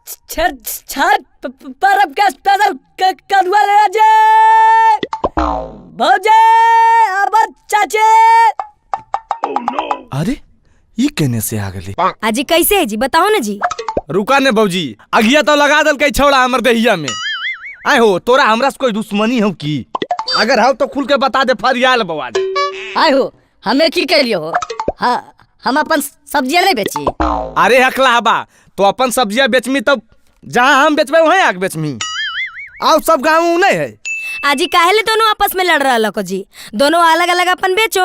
छठ परब के स्पेशल कदुआ ले जे भौजे अब चाचे। अरे ई केने से आ गेली? अजी कैसे है जी, बताओ ना जी। रुका ने भौजी, अगिया तो लगा दल कई छौड़ा हमर देहिया में। आय हो तोरा हमरा से कोई दुश्मनी हो की? अगर हो तो खुल के बता दे फरियाल बवा दे। आय हो हमें की कहलियो हो? हाँ हम अपन सब्जियां नहीं बेची। अरे हकला हबा तो अपन सब्जियां बेचमी तब जहाँ हम बेचबे वहीं आके बेचमी। आओ सब गाँव नहीं है। आजी काहे ले दोनों आपस में लड़ रहा को जी? दोनों अलग अलग अपन बेचो।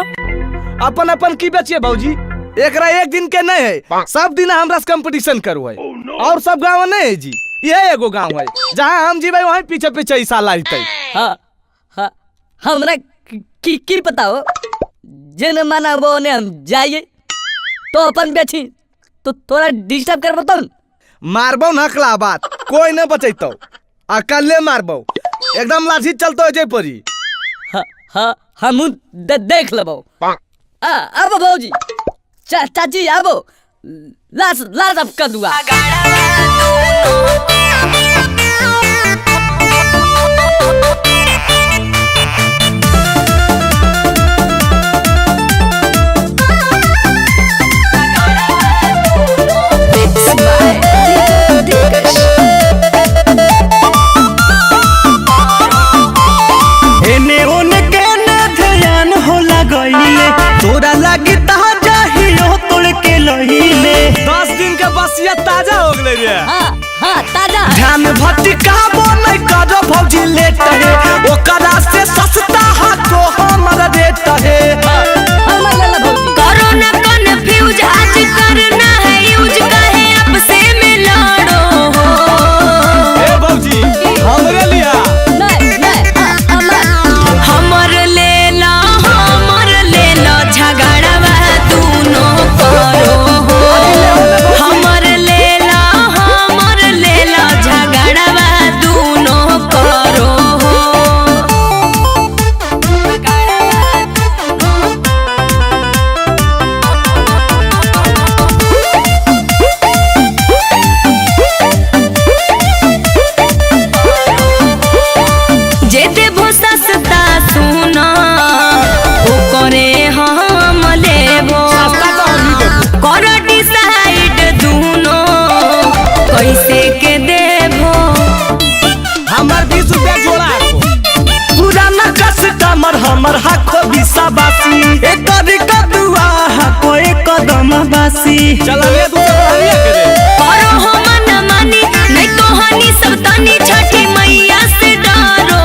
अपन अपन की बेचिए भौजी? एकरा एक दिन के नहीं है, सब दिन हमरा से कंपटीशन करो है। और सब गाँव नहीं है जी, यह एगो गाँव है जहाँ हम जीवे वहीं पीछे पीछे ई साला अइतै। हाँ हाँ हमरा की पता हो, जिन माना वो ने हम जाइए तो अपन बेची तो थोड़ा डिस्टर्ब करबो तब। मारबो न हकला बात कोई न बचैतौ, अकले मारबो एकदम लाठी चलतो जय परी। हाँ हाँ हम देख लेबो। अब भौजी चाची आबो लाश लाश अब कदुआ। एने ओने के न ध्यान होला गईले, तोरा लागी ताजा हियो तोड़ के लहीले। 10 दिन के बसिया ताजा हो गेलै रे। हाँ हाँ ताजा। ध्यान भटकाबो नहीं करो भौजी लेट है, ओकरा से सस्ता हाथो हमर रेट है। हमर लेला भौजी। करो ना कंफ्यूज आज करना है यूज, काहे आपसे में लड़ो हो। ए भौजी हमरे लिया। नहीं नहीं हमर हमर लेला हमर लेला झगड़वा दोनों करो हो। हमर लेला हमर लेला झगड़वा दोनों करो हो। जे देबो सस्ता सुना ओकरे हम लेबो। सस्ता तो हम ही देबो। करो डिसाइड दोनों कैसे के देबो। हमर 20 रुपया जोड़ा है। पुराना कस्टमर हमर हको बिसाबासी, एक कदुआ हको एक कदम बासी। चला ले दूसरा बढ़िया करे। करो हो मन मानी नहीं तो हानि सब तनी, छठी मैया से डरो।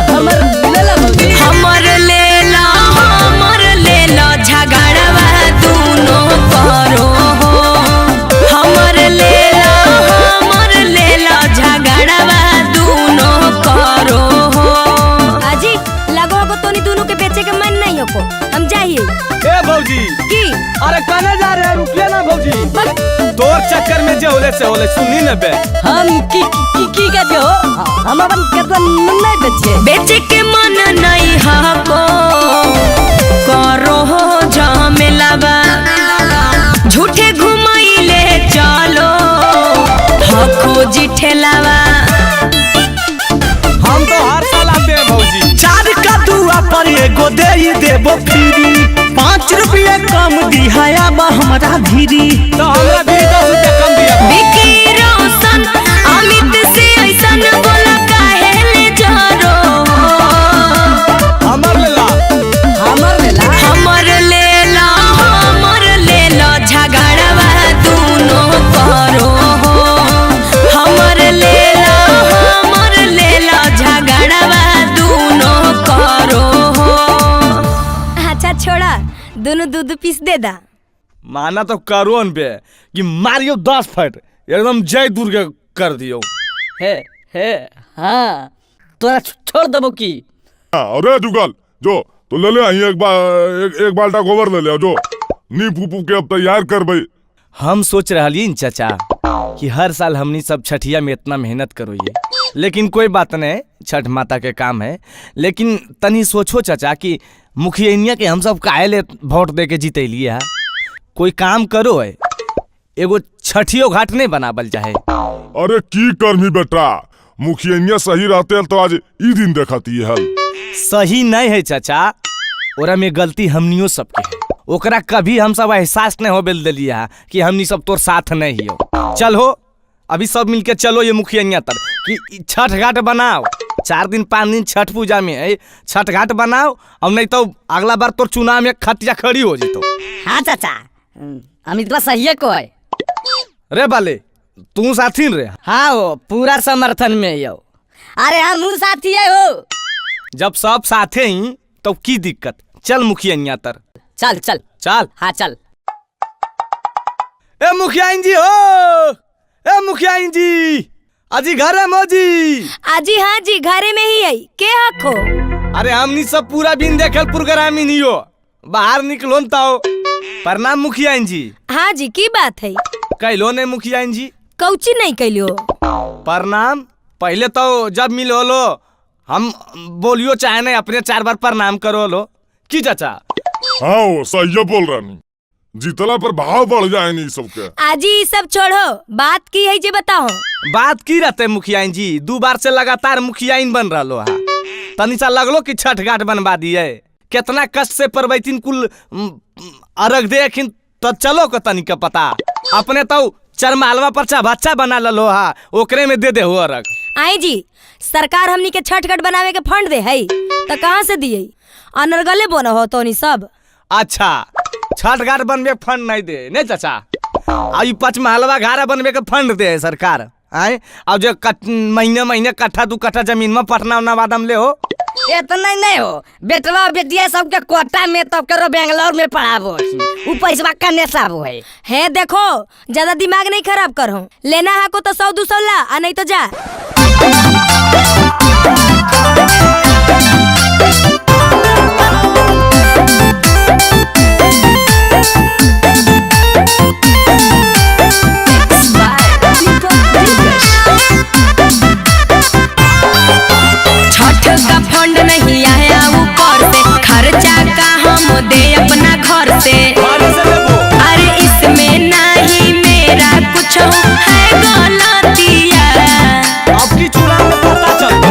हमर लेला भौजी। हमर लेला हमर लेला झगड़वा दोनों करो हो। हमर लेला हमर लेला झगड़वा दोनों करो हो। अजी लगो को तोनी दोनों के बेचे के मन नहीं हो, हम जाइए। ए भौजी की? अरे कने जा रहे हैं? रुकिए ना भौजी। तोर चक्कर में जे होले से होले सुनी न बे। हम की की की का जो हम अपन कदुआ नहीं बेचे। बेचे के मन नहीं हको करो हो झमेलाबा, झूठे घुमाइले चलो हको जी ठेलावा। हम तो हर साल आते हैं भौजी। 4 कदुआ पर एगो दे ही देबो फ्री, 5 रुपया कम दिहाया बा हमरा भीरी। तो हमरा भी 10 रुपया कम दिया। विकी रोशन अमित से ऐसन बोला काहे ले जरो। हमर लेला हमर लेला हमर लेला हमर लेला झगड़वा दोनों करो हो। हमर लेला हमर लेला झगड़वा दोनों करो हो। अच्छा छोड़ा दोनों दूध पीस दे दा। माना तो करो पे कि मारियो 10 फट एकदम जय दुर्गा कर दियो। हे हे हाँ तोरा छोड़ देबो की? अरे जुगल जो तो ले ले आई एक बाल्टा गोबर ले ले जो नी फूफू के अब तैयार कर भाई। हम सोच रहा चाचा कि हर साल हमनी सब छठिया में इतना मेहनत करो ये, लेकिन कोई बात नहीं, छठ माता के काम है। लेकिन तनी सोचो चाचा कि मुखिया के हम सब काहे ले वोट दे के जीतैलिए है? कोई काम करो है। एगो छठियो घाट नहीं बनाबल चाहे। अरे की करमी बेटा, मुखिया सही रहते तो आज ई दिन देखती है। सही नहीं है चाचा, ओरा में गलती हमनियो सबके है। ओकरा कभी हम सब एहसास नहीं हो बेल दिलिया कि हमनी सब तोर साथ नहीं हो। चल हो अभी सब मिलके चलो ये मुखिया तर कि छठ घाट बनाओ, 4 दिन 5 दिन छठ पूजा में है, छठ घाट बनाओ और नहीं तो अगला बार तोर चुनाव में खटिया खड़ी हो जितो। हाँ चाचा अमितवा सही को है। रे बाले तू साथी रे? हाँ हो पूरा समर्थन में यो। अरे हम साथी है हो। जब सब साथे ही तो की दिक्कत, चल मुखिया तर चल चल चल। हाँ चल। ए मुखिया जी हो, ए मुखिया जी अजी घर है मोजी? अजी हाँ जी घरे में ही आई। के हको? अरे हमनी सब पूरा बिन देखलपुर ग्रामीण ही हो, बाहर निकलो न ताओ। प्रणाम मुखिया जी। हाँ जी की बात है? कैलो ने मुखिया जी? कौची नहीं कैलो। प्रणाम पहले तो जब मिलो लो हम बोलियो चाहे नहीं अपने 4 बार प्रणाम करो लो की चाचा? हाँ सही बोल रहा नहीं, जीतला पर भाव बढ़ जाए नहीं सबके। आजी ये सब छोड़ो, बात की है जी बताओ। बात की रहते मुखिया जी, 2 बार से लगातार मुखियाइन बन रहा हो, तनी सा लगलो कि छठ घाट बनवा दिए। कितना कष्ट से परवैतिन कुल अर्घ दे तो चलो को तनी का पता अपने तो चरमालवा पर बच्चा बना लो हा, ओकरे में दे दे हो अर्घ। आई जी सरकार हमनी के छठ घाट बनावे के फंड दे है तो कहाँ से दिए? अनर्गले बनो हो तो सब। अच्छा छठ घाट बनवे फंड नहीं दे नहीं चाचा? आई पचमहलवा घारा बनवे के फंड दे है सरकार। आए और जो महीने महीने कट्ठा 2 कट्ठा जमीन में पटना उना बादाम ले हो। इतना नहीं हो बेटवा बेटिया सबके कोटा में तब करो बेंगलोर में पढ़ाबो, उ पैसा कने सब है। है देखो ज्यादा दिमाग नहीं खराब करो, लेना है को तो 100-200 ला आ नहीं तो जा। छठ का फंड नहीं आया ऊपर से, खर्चा का हम दे अपना घर से। अरे इसमें नहीं मेरा कुछ है गलतिया। अब की चुनाव में पता चल।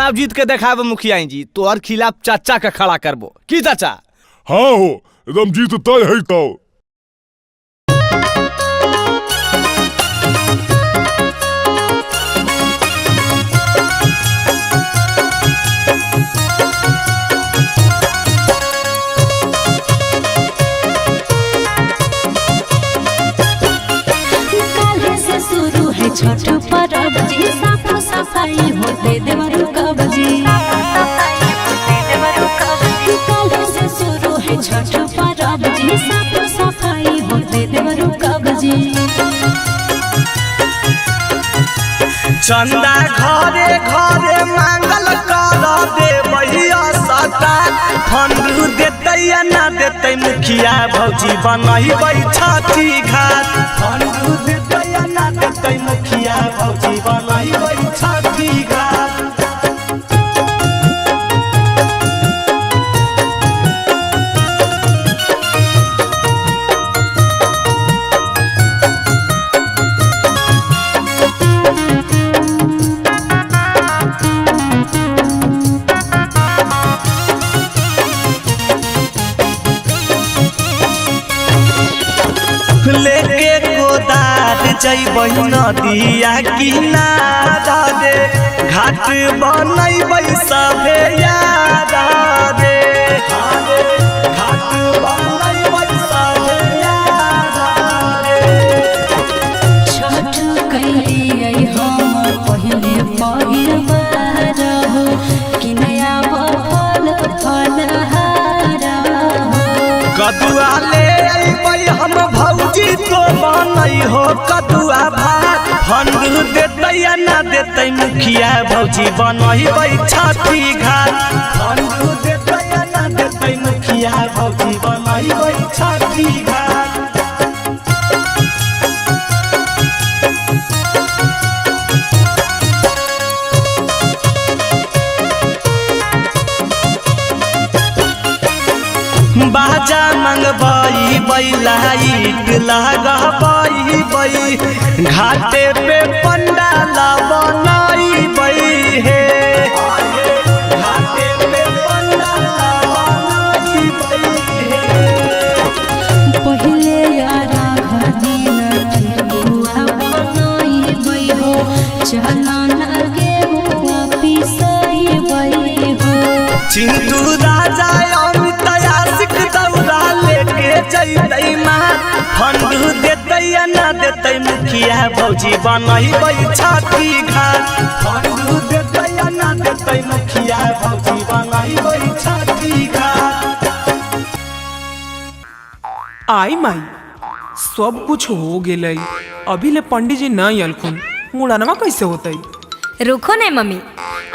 चुनाव जीत के देखाबो मुखिया जी, तोहर खिलाफ चाचा के खड़ा करबो। की चाचा? हाँ हो, एकदम जीत तय है तो। काल्हे से शुरू है छठ परब जी, साफ सफाई होते देवरु कब जी। काल्हे से शुरू है छठ परब जी, साफ सफाई होते देवरु कब जी। चंदा घरे घरे मांगल कर देबैया सटा, फंडू देतै या ना देतै मुखिया भौजी बनैबै छठी घाट। फंडू देतै या ना देतै मुखिया भौजी बनैबै छठी घाट। लेके कोदार जैबै नदिया किनारा रे, घाट बनैबै सभे यार रे। घाट बनैबै सभे यार रे। छठ कैलियै हम पहिले पहिल बार हो, कि नया फल फलहार हो। कदुआ ले अइबै हम भौजी तो बनै हो कदुआ भात। फंडू देतै या ना देतै मुखिया भौजी बनैबै छठी घाट। फंडू देतै या ना देतै मुखिया भौजी बनैबै छठी घाट। बाजा मंगबई बैलाइट लगबई, घाटे पे पंडाल बनैबै हे। घाटे पे पंडाल बनैबै हे। पहिले अरघ दिन ठेकुआ बनैबै हो, चलन गेहुआ पिसैबै हो। चिंटू राजा अमित आशिक दौरा लेके जैतै माँ। फंडू देतै या ना देतै मुखिया भौजी बनैबै छठी घाट। फंडू देतै या ना देतै मुखिया भौजी बनैबै छठी घाट। आई माई, सब कुछ हो गेलै, अभी ले पंडित जी नहीं अलखुन, मुड़नवा कैसे होतै? रुको नहीं मम्मी,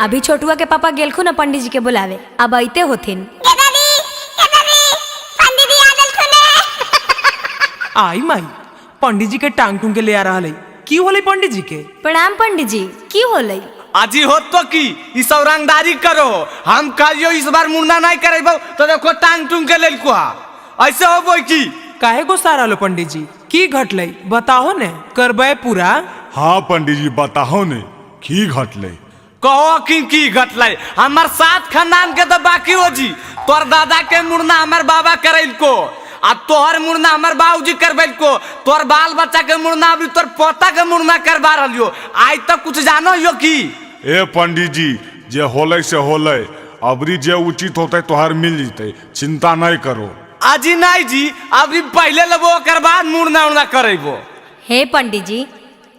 अभी छोटुआ के पापा गेलखुन ना पंडित जी के बुलावे, अब आते होथिन। आई माई, पंडित जी के टांग टूंग के ले आ रहा है। की होलै पंडित जी के? प्रणाम पंडित जी, की होलै? आजी हो तो की ई सब रंगदारी करो, हम कहियो इस बार मुन्ना नहीं करेबो तो देखो टांग टूंग के लेलको हा, ऐसे होबो की? काहे गुस्सा रहलो पंडित जी, की घटलै बताहो ने, करबै पूरा? हाँ पंडित जी बताहो ने की घटलै। कहो की की घटलै? हमार सात खानदान के तो बाकी हो जी, तोर दादा के मुड़ना हमार बाबा करैलको, आ तोहर मुड़ना हमार बाबूजी करबैलको, तोर बाल बच्चा के मुड़ना अभी तोर पोता के मुड़ना करबा रहलियो, आज तक कुछ जानो यो की? ए पंडित जी जे होलै से होलै, अबरी जे उचित होतै तोहर मिल जतै, चिंता नहीं करो। अजी नहीं जी, अभी पहले लेबो ओकर बाद मुड़ना उड़ना करेबो। हे पंडित जी,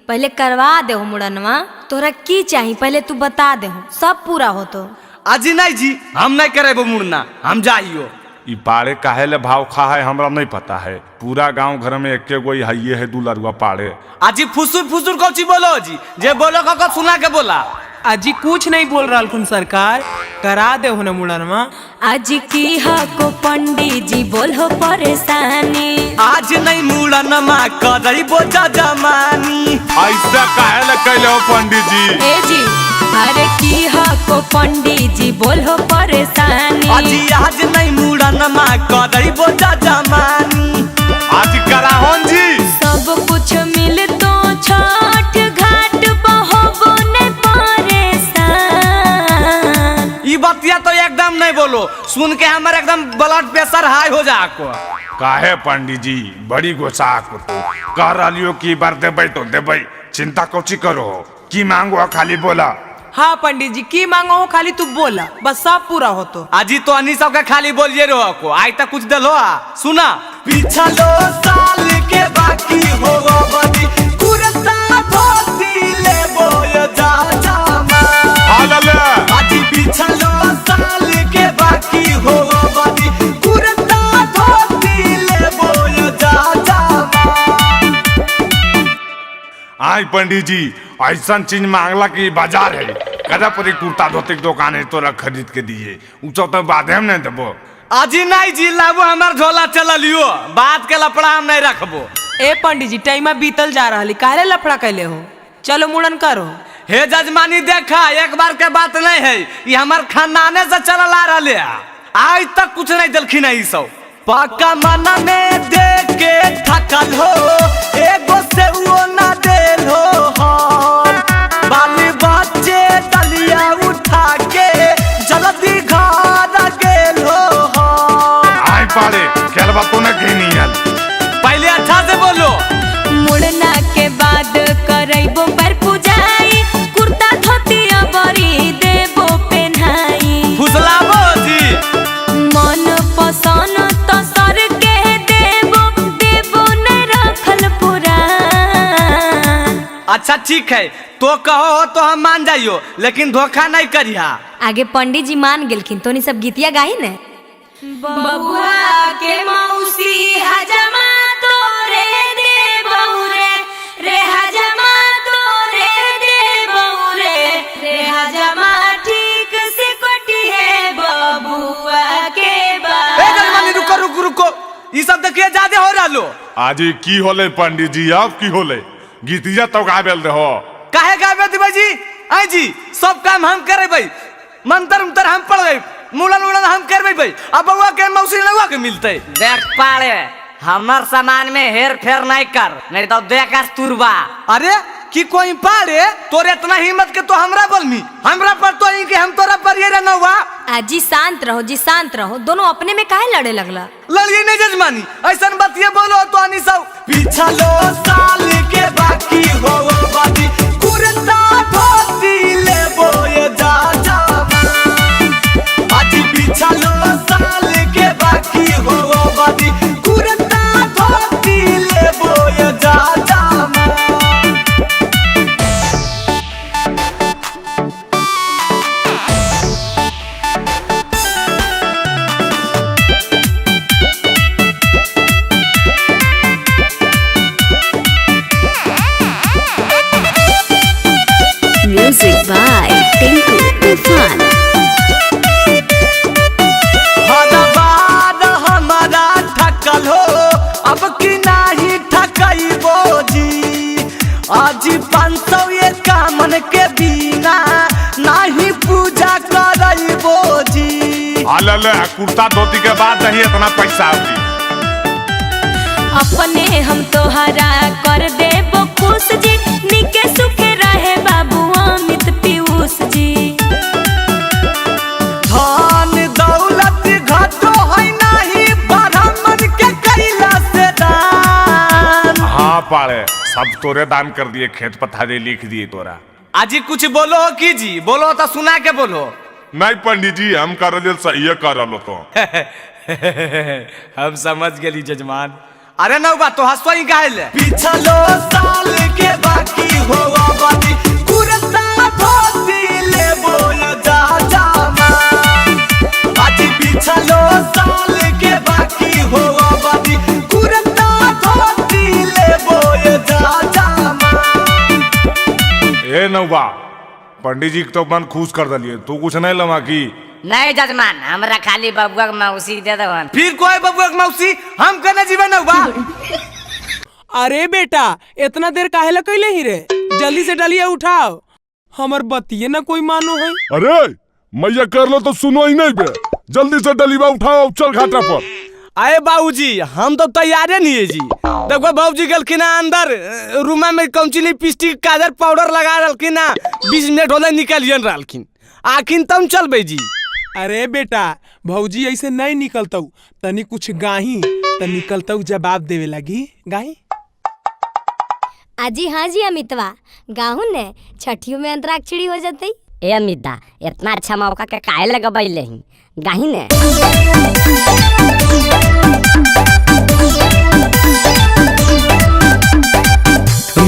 पहले करवा देहो मुड़नवा, तोरा की चाही पहले तू बता देहो, सब पूरा होतो। अजी नहीं जी, हम नहीं करेबो मुड़ना, हम जाइयो। ई पाड़े काहे ले भाव खा है हमरा नहीं पता है, पूरा गांव घर में एके गो हइये है दुलरुआ पाड़े। अजी फुसुर फुसुर कौची बोलो जी, जे बोलो कको सुना के बोला। अजी कुछ नहीं बोल रहा खुन सरकार, करा देहो ना मुड़नवा। आज की हको पंडित जी बोलो परेशानी, आज नहीं मुड़नमा करैबो जजमानी। ऐसा काहे ले कैले हो पंडित जी? ए जी, अरे की हको पंडित जी बोलो परेशानी, अजी आज नहीं मुड़नमा करैबो जजमानी। आज कराहोन जी सब कुछ मिल तो छठ घाट बहोबो ने परेशान। नहीं बोलो, सुन के हमारे एकदम ब्लड प्रेशर हाई हो जा को। काहे पंडित जी बड़ी गुस्सा को तू कह रही हो कि बार देबै तो देबै, चिंता कोची करो, की मांगो खाली बोला। हाँ पंडित जी की मांगो हो खाली तू बोला, बस सब पूरा हो तो। अजी तो अनी सब के खाली बोलिए रहो को, आज तक कुछ दिलो आ सुना। पिछलो साल के बाकी हो बनी कुर्ता धोती लेबो जा जा आज पिछलो साल के बाकी हो बनी कुर्ता धोती लेबो जा जा। आई पंडित जी ऐसा चीज मांगला कि बाजार है कदा पर कुर्ता धोती के दुकान है तोरा खरीद के दिए, उ सब तो बाधे हम नहीं देबो। अजी नहीं जी लाबो हमार झोला चल लियो, बात के लफड़ा हम नहीं रखबो। ए पंडित जी टाइम बीतल जा रहा है, काहे लफड़ा कैले हो, चलो मुड़न करो। हे जजमानी देखा एक बार के बात नहीं है, ये हमार खानदाने से चलल आ रहा है, आज तक कुछ नहीं दिलखिन है सब। पक्का मना में देख के थकल हो एगो से वो ना देल हो, बाल बच्चे डलिया उठा के जल्दी घर गेल हो। आई पाड़े खेलबा तो न घेनी आल, पहले अच्छा से बोलो। मुड़ना के बाद करैबो पर पूजाई, कुर्ता धोती अबरी देबो पेन्हाई। फुसलाबो जी मन पसंद तो सर के देबो, देबो न रखल पुरान। अच्छा ठीक है तो कहो हो तो हम मान जाइयो, लेकिन धोखा नहीं करिया। आगे पंडित जी मान गेलखिन तो सब गीतिया गाही ने। बबुआ के मौसी हजमा तोरे दे बहुरे रे, हजमा तोरे दे बहुरे रे, हजमा ठीक से कटी है बबुआ के ए जजमानी रुको रुको रुको, ये सब देखिए ज्यादा हो रहा लो। आज की होले पंडित जी अब की होले गीतिया तो गाबेल रहो। काहे गाबे देबै जी? आई जी सब काम हम करेबै, मंत्र उंतर हम पढ़बै, मुड़न उड़न हम करबै भाई, अब बउआ के मौसी लउआ के मिलते। देख पाड़े हमर सामान में हेर फेर नहीं कर, नहीं तो देख तुरबा। अरे कि कोई पाड़े तोरे इतना हिम्मत के तो हमरा बोलमी, हमरा पर तो ई के हम तोरा पर ये रहना हुआ। आजी शांत रहो जी शांत रहो, दोनों अपने में काहे लड़े लगला? लड़िए नहीं जजमानी, ऐसा बात ये बोलो तो आनी सब। पिछलो साल के बाकी हो बाकी कुर्ता धोती लेबो जा जा, आज पिछलो साल के बाकी हो बाकी कुर्ता धोती लेबो जा जा। Music by Tinku Tufan. हमारा थकल हो अब की नाही थकैबो जी, आज 551 के बिना नाही पूजा करैबो जी। ले कुर्ता धोती के बाद नहीं इतना पैसा होगी। अपने हम तोहरा कर देबो खुश जी, निके सुखे रहे बाबू अमित पीयूष जी। धन दौलत घटो है नाही ब्राह्मण के कैला से दान। हाँ पाड़े सब तोरे दान कर दिए, खेत पथारे लिख दिए तोरा। आजी कुछ बोलो हो की जी? बोलो तो सुना के बोलो। नहीं पंडित जी हम कर सही कर तो। हम समझ गेली जजमान। अरे नौबा तो हंसो ही काहे ले? पिछलो साल के बाकी हो बाकी कुर्ता धोती लेबो जा जा, आज पिछलो साल के बाकी हो बाकी कुर्ता धोती लेबो जा जा। ए नौबा पंडित जी तो मन खुश कर दिलिए, तू कुछ नहीं लमा की? नहीं जजमान हमरा खाली बबुआ के मौसी दे दवन। फिर कोई बबुआ के मौसी हम कहने जीवन नौबा। अरे बेटा इतना देर काहे ला कैले ही रे, जल्दी से डलिया उठाओ, हमर बतिये ना कोई मानो है। अरे मैया कर लो तो सुनो ही नहीं बे, जल्दी से डलीबा उठाओ चल घाटा पर। अरे बाबूजी हम तो तैयारे नहीं है जी, देखो बाबूजी गलखिन अंदर रूमा में कौन लिपस्टिक काजर पाउडर लगा रखिन, 20 मिनट होले निकलियन रहलखिन, आखिन तम चलबे जी। अरे बेटा भौजी ऐसे नहीं निकलतौ, तनी कुछ गाही त निकलतौ जवाब देवे लगी। गाही अजी हाँ जी अमितवा, गाहू ने छठियों में अंतराक्षरी हो जाती। ए अमिता, इतना अच्छा मौका के काहे लगबैले ही, गाही ने।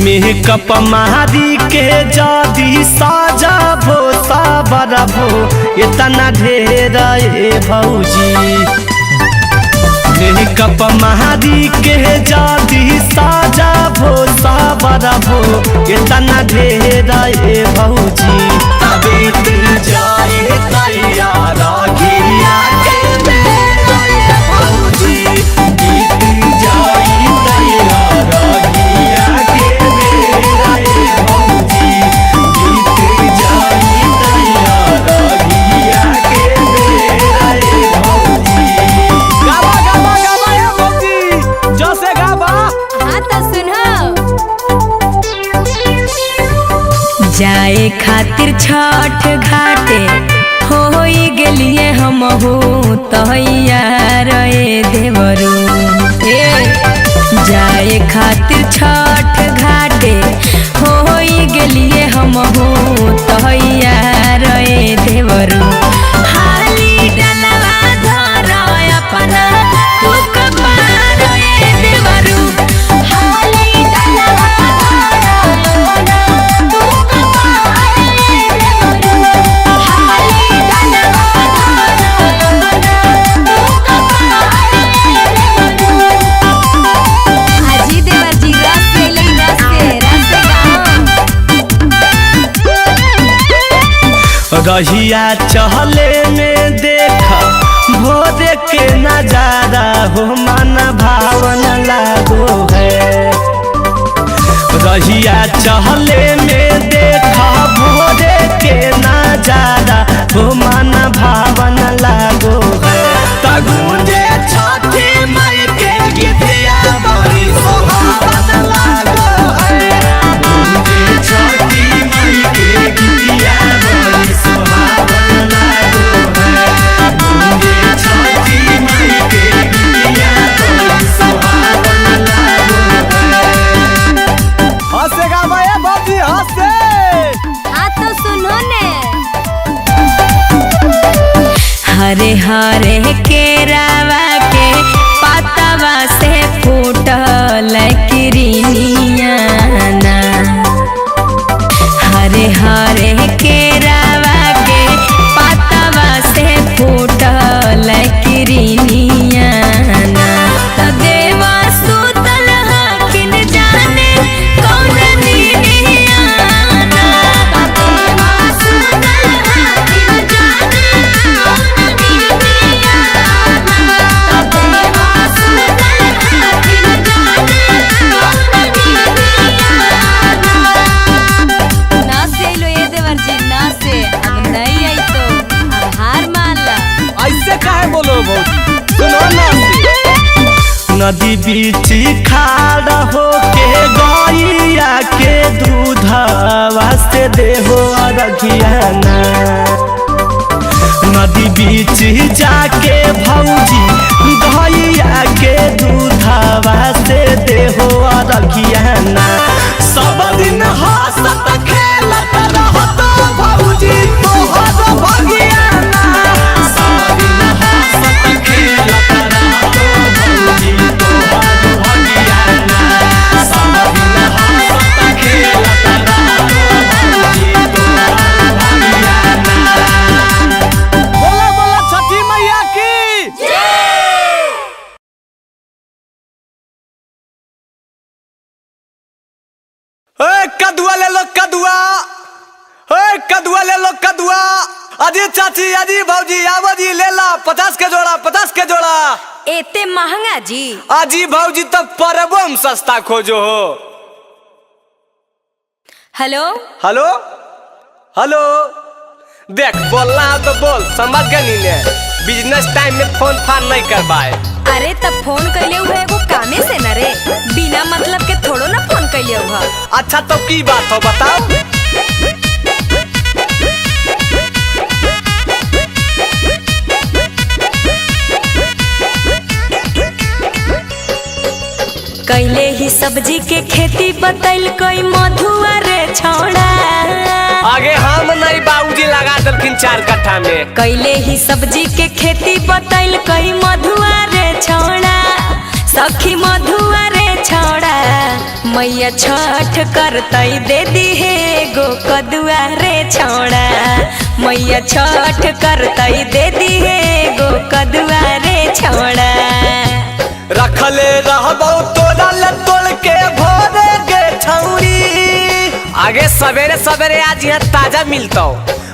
मेकअप मारी के जादी साजा भो साबरभो इतना ढेर ए भौजी। मेकअप मारी के जादी साजा भो साबरभो इतना ढेर ए भौजी। तबीत जाए तैयार घिया के मेरा ए भौजी। बीत जाए तैयार घिया के मेरा ए भौजी। बीत जाए तैयार घिया के मेरा ए भौजी। गावा गावा गावा ए भौजी, जैसे गावा। हाँ तो सुनो, जाए खातिर छठ घाटे होई गेलिए हम हो तैयार ए देवरू। ए जाए खातिर छठ घाटे होई गेलिए हम हो तैयार ए देवरू। हाली डलवा धर अपना तू कपार ए देवरू। हाली डलवा धर अपना तू कपार ए देवरू। हाली डलवा धर अपना तू कपार ए देवरू। अजी देवर जी रस से ले, रस से, रस से गाओ। रहिया चहले में देख भोर के नजारा हो मन भावन लागो है। रहिया चहले में देख भोर के नजारा हो मन भावन लागो है। तगुंजे छठी माई के गीतिया बड़ी सोहावन लागो है। गुंजे छठी माई के गीतिया बड़ी सोहावन लागो है। गुंजे छठी माई के गीतिया बड़ी सोहावन लागो है। हंसे गावा ए भौजी हंसे। हाँ तो सुनो ने, हरे हरे केरावा के पातवा से फूटल किरनियाना। हरे हरे केरावा के पातवा से फूटल किरनियाना। त देवा सुतल हकिन जाने कौन निनियाना। देवा सुतल हाकिम जाने कौन निनियाना। देवा सुतल हाकिम जाने कौन निनियाना। ना से लो ए देवर जी ना से, अब नहीं आई तो अब हार मान ला। ऐसे काहे बोलो भौजी, सुनो ना से। नदी बीच खाड़ होके गैया के दूधवा से देहो अरघियाना। नदी बीच जाके भौजी गैया के दूधवा से देहो अरघियाना। सब दिन हंसत खेलत रहत भौजी तोहर भगियाना। सब दिन हंसत खेलत रहत भौजी तोहर भगियाना। सब दिन हंसत खेलत रहत भौजी तोहर भगियाना। बोला बोला छठी मैया की। ए कदुआ ले लो कदुआ, ए कदुआ ले लो कदुआ। अजी चाची अजी भौजी आवो जी ले ला 50 के जोड़ा, 50 के जोड़ा। एते महंगा जी? अजी भौजी तब परबो हम सस्ता खोजो हो। हेलो हेलो हेलो, देख बोलना है तो बोल, समझ गई ने। बिजनेस टाइम में फोन फान नहीं करवाए। अरे तब फोन कैले हुए एगो कामे से न रे, बिना मतलब के थोड़ो ना फोन कैले हुआ। अच्छा तो की बात हो बताओ। कैले ही सब्जी के खेती बतैल कोई मधुआ रे छौड़ा। आगे हम नहीं बाबूजी लगा दलखिन 4 कट्ठा में। कैले ही सब्जी के खेती बतैल कोई मधुआ रे छौड़ा, सखी मधुआ रे छौड़ा। मैया छठ करतई दे दी हे गो कदुआ रे छौड़ा, मैया छठ करतई दे दी हे गो कदुआ रे छौड़ा। रखले रहबौ तोरा ले तोड़ के भोरे गे छौरी। आगे सवेरे सवेरे आज यहाँ ताजा मिलता।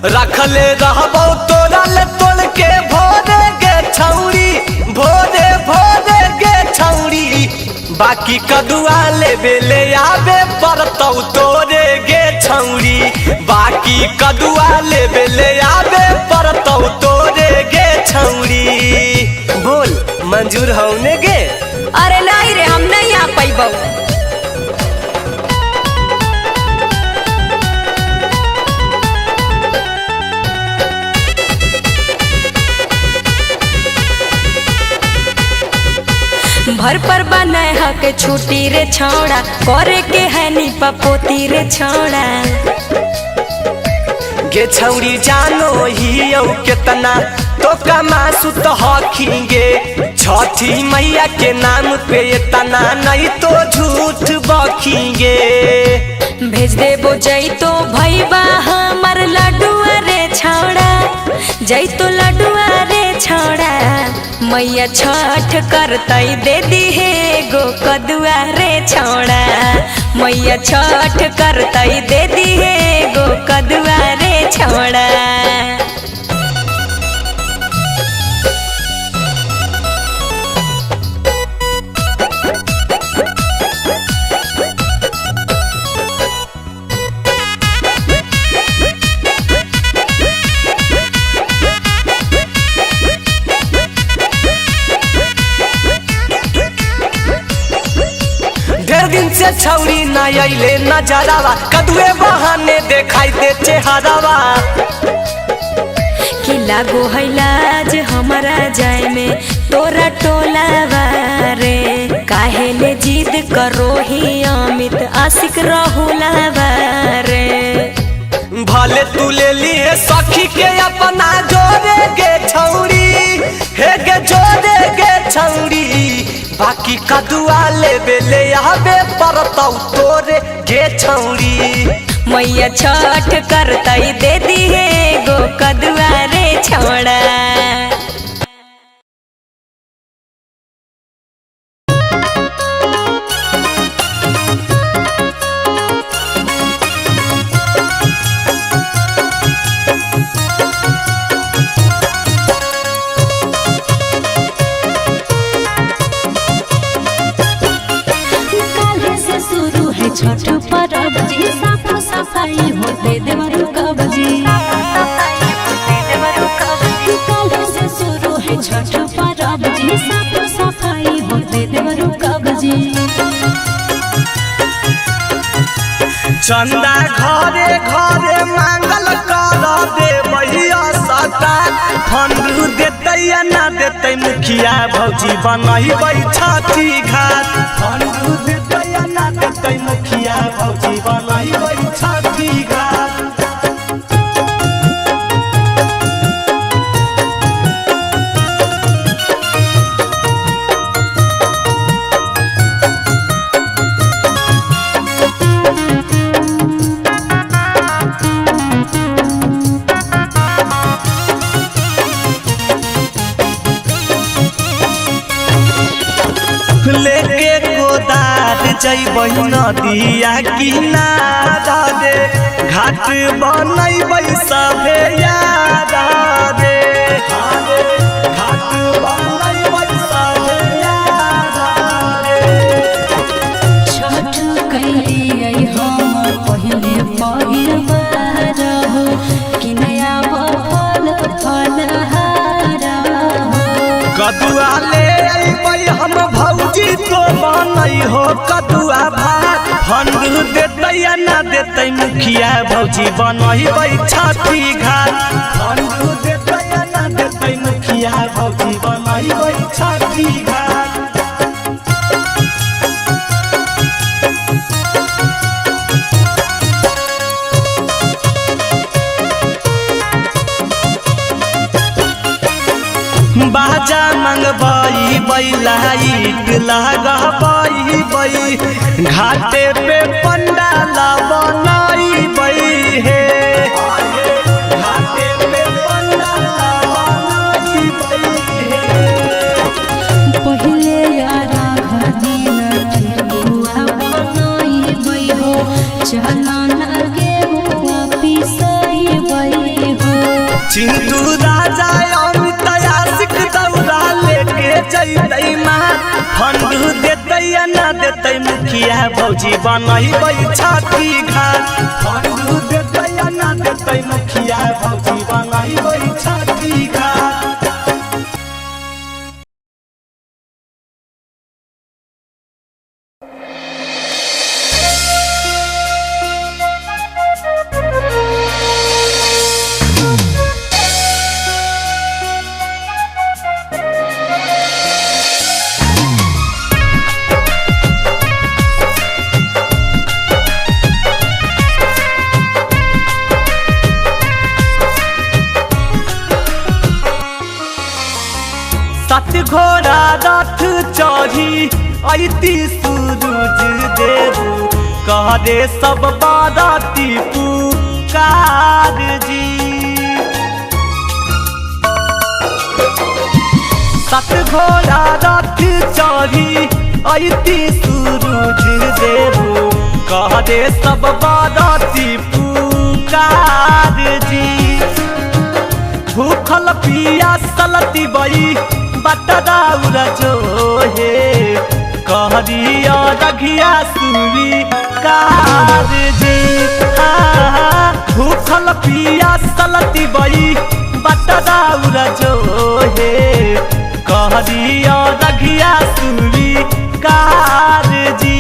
रखले रहबौ तोरा ले तोड़ के भोरे गे छौरी, भोरे भोरे गे छौरी। बाकी कदुआ लेबे ले आबे पड़तौ तोरे गे छौरी, बाकी कदुआ लेबे ले आबे पड़तौ तोरे गे छौरी। बोल मंजूर हौने गे? अरे नहीं रे, हम नहीं आ पैबौ। भर पर बनाए हक छुट्टी रे छौड़ा, करे के है नी पपोती रे छौड़ा। गे छौरी जानो ही औ केतना तो कमासु तो हखिंगे, छठी मैया के नाम पे इतना नहीं तो झूठ बखिंगे। भेज देबो जैतो भैबा हमर लडुआ रे छौड़ा, जैतो लडुआ रे छौड़ा। मैया छठ करतई दे दी हे गो कदुआ रे छौड़ा, मैया छठ करतई दे दी हे गो कदुआ रे छौड़ा। ढेर दिन से छौरी ना अइले नजरावा, कदुए बहाने देखाई दे चेहरावा। कि लागो है लाज हमारा जाए में तोरा टोलावा रे, काहे ले जिद करो ही अमित आशिक रहुलावा रे। भले तू ले लिए सखी के अपना जोरे गे छौरी, हे गे जोरे गे छौरी। बाकी कदुआ लेबे ले आबे पड़तौ तोरे गे छौरी। मैया छठ करतई दे दी हे गो कदुआ रे छौड़ा। काल्हे से शुरू है छठ परब जी, साफ सफाई होते देवरु कब जी। काल्हे से शुरू है छठ परब जी, साफ सफाई होते देवरु कब जी। चंदा घरे घरे मांगल कर देबैया सटा, फंडू देतै या ना देतै मुखिया भौजी बनैबै छठी घाट। फंडू देतै या ना देतै मुखिया भौजी बनैबै छठी घाट। लेके कोदार जैबै नदिया किनारा रे, घाट बनैबै सभे यार रे। घाट बनैबै सभे यार रे। छठ कैलियै हम पहिले पहिल बार हो, कि नया फल फलहार हो। कदुआ ले अइबै हम भौजी तो बनै हो कदुआ भात। फंडू देतै या ना देतै मुखिया भौजी बनैबै छठी घाट। फंडू देतै या ना देतै मुखिया भौजी बनैबै छठी घाट। रंगबाई बैलाइट लगाबाई बई घाटे पे पंडाला बनाई बई हे। घाटे पे पंडाला बनाई बई हे। पहिले यारा दिन ठेकुआ बनाइबै हो, चलना गेहुआ पिसैबै हो। चिंटू राजा अमित आशिक दौरा लेके जैतै माँ, फंडू देतै या ना देतै मुखिया भौजी बनैबै छठी घाट। फंडू देतै या ना देतै मुखिया भौजी बनैबै छठी घाट। सत घोड़ा रथ चढ़ी ऐती सूरज देबू, कह दे सब बाराती पुकार जी। सत घोड़ा रथ चढ़ी ऐती सूरज देबू, कह दे सब बाराती पुकार जी। भूखल पिया सलती बई बटराउर जो हे, कहरिया रघिया सुरी कार जी। भूखल पिया सलती बई बटराउर जो हे, कहरिया रघिया सुरी कार जी।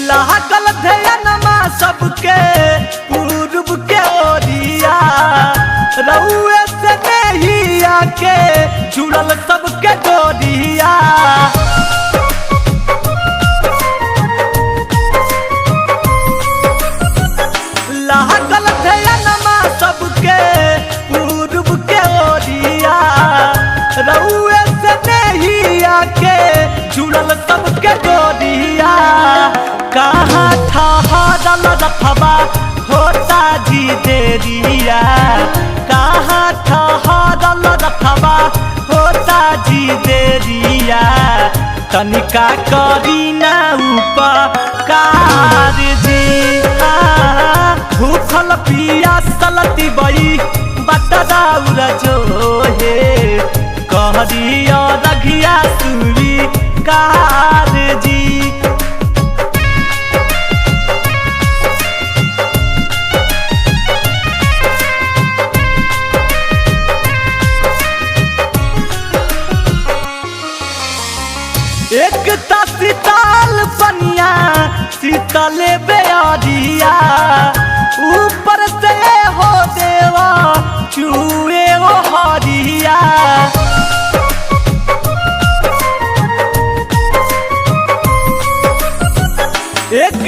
लागल ध्यानमा सबके पूर्व के ओरिया, रउए से नहिया के जुड़ल सबके डोरिया। लागल ध्यानमा सबके पूर्व के ओरिया, रउए से नहिया के जुड़ल सबके डोरिया। कहाँ ठहरल रथबा होता जी देरिया, कहाँ ठहरल रथबा होता जी देरिया। तनिका करी ना उपकार जी। भूखल पिया सलती बई बटराउर जो हे, कहरिया रघिया सुरी कार जी। एक शीतल पनिया शीतल बेअरिया, ऊपर से हो देवा चूए ओ हरिया। एक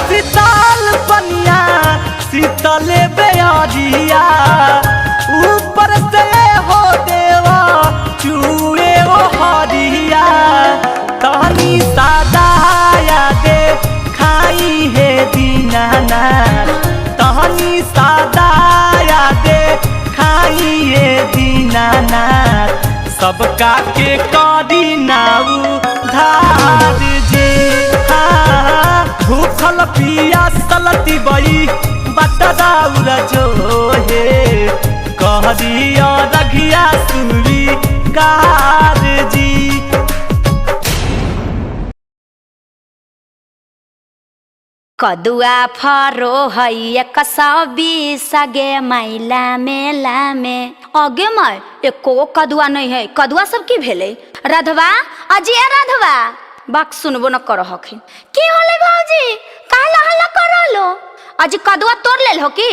शीतल पनिया शीतल बेअरिया, ऊपर से हो देवा चूए ओ हरिया। तहनी सादाया दे खाई हे दीनानाथ, तहनी सादाया दे खाई हे दीनानाथ। सबका के करी नाउ धार जी। भूखल पिया सलती बई बटराउर जो हे, कहरिया रघिया सुरी कार जी। कदुआ फरो है 120 गे मैला मेला में। अगे माय एको कदुआ नहीं है, कदुआ सब की भेलै? राधवा अजी ए राधवा, बाक सुनबो न कर हखिन। की होले भौजी, काहे हल्ला कर रहलो? अजी कदुआ तोड़ लेल हो की?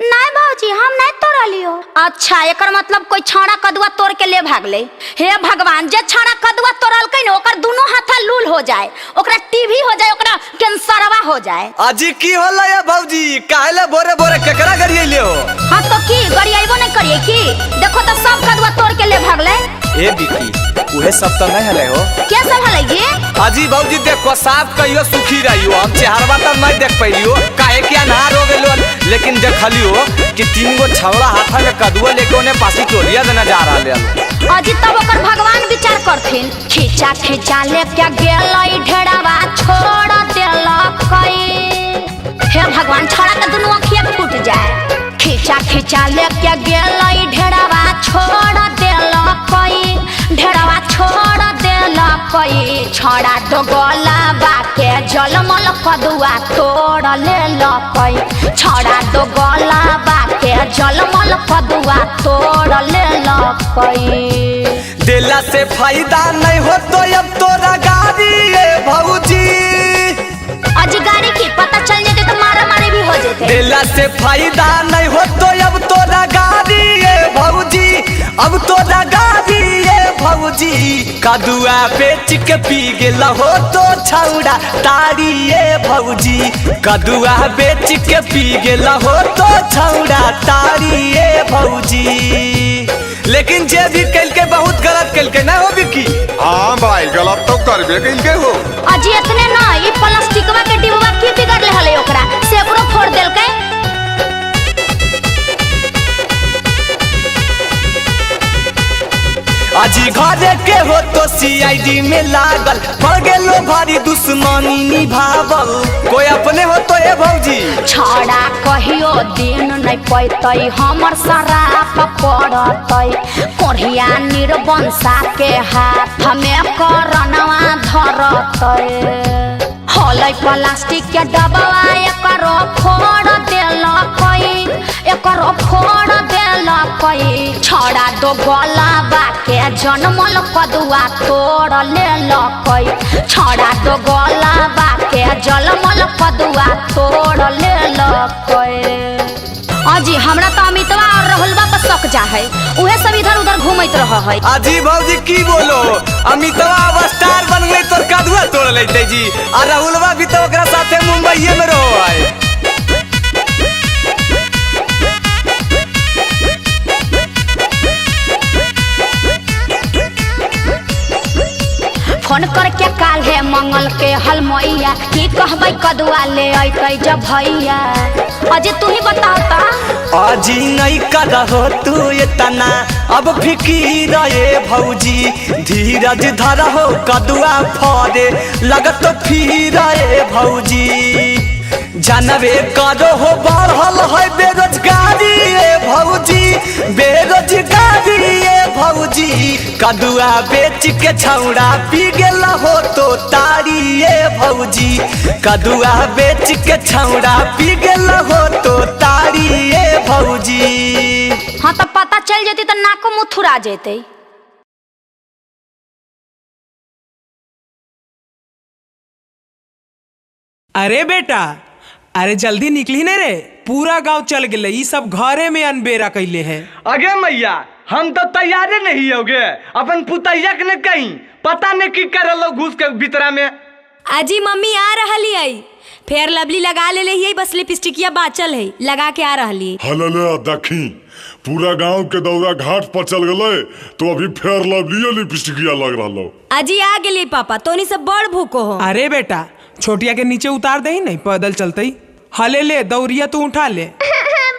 नहीं भौजी, हम नहीं तोड़लियो। अच्छा, एकर मतलब कोई छाड़ा कदुआ तोड़ के ले भागले। हे भगवान, जे छाड़ा कदुआ तोड़लकै न ओकर दुनो हाथा लूल हो जाए, ओकरा टीवी हो जाए, ओकरा कैंसरवा हो जाए। अजी की होला या भौजी, काहे भोरे भोरे केकरा गरियले हो? हां तो की गरियबो नहीं करिए की? देखो तो सब कदुआ तोड़ के ले भागले। ए बिकी, उहे सब त नहीं हले हो। क्या सब हले जी? अजी भौजी देखो साफ कहियो सुखी रहियो, हम चेहरवा त नहीं देख पैलियो काहे कि अन्हार हो गेलो, लेकिन देखलियो कि तीन गो छौड़ा हाथा में कदुआ लेके ओने पासी टोलिया देना जा रहल है। अजी तब ओकर भगवान विचार करथिन। खींचा खींचा लेके गेलै ढेरावा छोड़ देलकै। हे भगवान, छोड़ा के दुनू अखिया फूट जाए। खींचा खींचा लेके गेलै ढेरावा छोड़ देलकै, ढेरावा छोड़ देलकै। छोड़ा दो गलाबा के जलमल कदुआ तोड़ लेलकै, छोड़ा दो गलाबा के जलमल कदुआ तोड़ लेलकै। देला से फायदा नहीं हो तो अब तोरा गाड़ी भौजी। अजी गाड़ी की पता चल जाते तो मारा मारी भी हो जाते। देला से फायदा नहीं हो तो अब तोरा गाड़ी भौजी, अब तोरा गाड़ी भौजी। कदुआ बेच के पी गेल हो तो छौड़ा तारी भौजी, कदुआ बेच के पी गेल हो तो छौड़ा तारी भौजी। लेकिन जे भी कल के बहुत गलत कल के ना हो बिकी। हाँ भाई, गलत तो करबे कल के हो। अजी इतने ना ई प्लास्टिकवा के डिब्बा की बिगड़ले हले ओकरा से ओकरो फोड़ देलकै। अजी घरे के हो तो सीआईडी में लागल, पड़ गेलो भारी दुश्मनी निभावल, कोई अपने हो तो ए भौजी। छड़ा कहियो दिन नहीं पैतै हमर शराप पड़तै, कोढ़िया निर्वंशा के हाथ में करनवा धरतै। होलै प्लास्टिक के डब्बा एकरो फोड़ देलकै, एकरो फोड़ देलकै। छड़ा दो गलाबा के जनमल कदुआ तोड़ लेलकै, छड़ा दो गलाबा के जनमल कदुआ तोड़ लेलकै। अजी हमरा तो अमितवा और राहुलवा पर शक जा है, उहे सब इधर उधर घूमत रह है। अजी भौजी की बोलो, अमितवा अब स्टार बन गई तोर कदुआ तोड़ लेते जी, और राहुलवा भी तो ओकरा साथे मुंबईये में रहो है। फोन करके काल्हे मंगल के हलमैया, की कहबै कदुआ ले अइतै जब भैया। अजी तू ही बताओ ता। अजी नहीं करहो तू इतना अब फिकीर ए भौजी, धीरज धरहो कदुआ फरे लगत फिर ए भौजी। जानबे करो हो बढ़ल है बेरोजगारी ए भौजी, बेरोजगारी ए भौजी। कदुआ बेच के छौड़ा पी गेल हो तो तारी ए भौजी, कदुआ बेच के छौड़ा पी गेल हो तो तारी ए भौजी। हाँ तो पता चल जती तो नाको मुँह थुरा जेते। अरे बेटा, अरे जल्दी निकली ने रे, पूरा गांव चल गए, ई सब घरे में अनबेरा कैले है। अगे मैया, हम तो तैयारे नहीं होगे, अपन पुतैया के ने कहीं पता नहीं की कर लो घुस के भीतरा में। अजी मम्मी आ रही है, फेयर लवली लगा ले रही, बस लिपस्टिकिया बाचल है, लगा के आ रही। हलले देखी पूरा गांव के दौरा घाट पर चल गए तो अभी फेयर लवली लिपस्टिकिया लग रहा। अजी आ गेली पापा, तोनी सब बड़ भूको हो। अरे बेटा, छोटिया के नीचे उतार दे नहीं पैदल चलते। हले ले दौरिया तू उठा ले।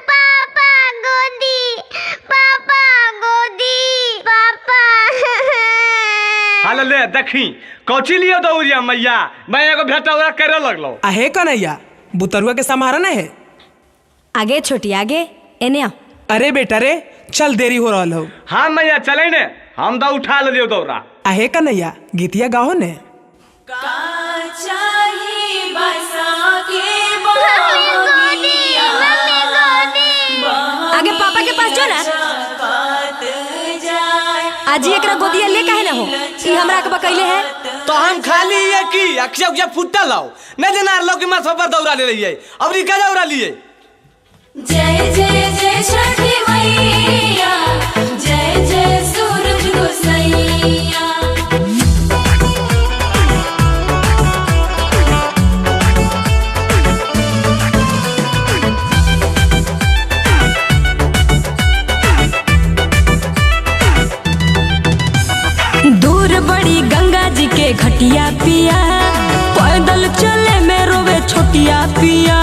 पापा गोदी, पापा गोदी, पापा। हले ले देखी कौची लियो दौरिया मैया, मैं एगो भेटौरा करे लगलो। आहे कन्हैया, बुतरुआ के संभारा न है। आगे छोटी आगे एने आ। अरे बेटा रे चल, देरी हो रहा हो। हाँ मैया चले ने, हम तो उठा लियो दौरा। आहे कन्हैया, गीतिया गाओ ने। आगे पापा के पास जो ना। अजी एकरा गोदिया ले काहे ना हो, ई हमरा के बकैले है। तो हम खाली ये की अक्षय उक्षय फुटल हो नहीं जना लोग के माथा पर दौड़ा ले रही है अब रिका दौड़ा लिए। जय जय जय छठी मैया, जय जय सूरज गोसैया। दूर बड़ी गंगा जी के घटिया पिया, पैदल चले में रोवे छोटिया पिया।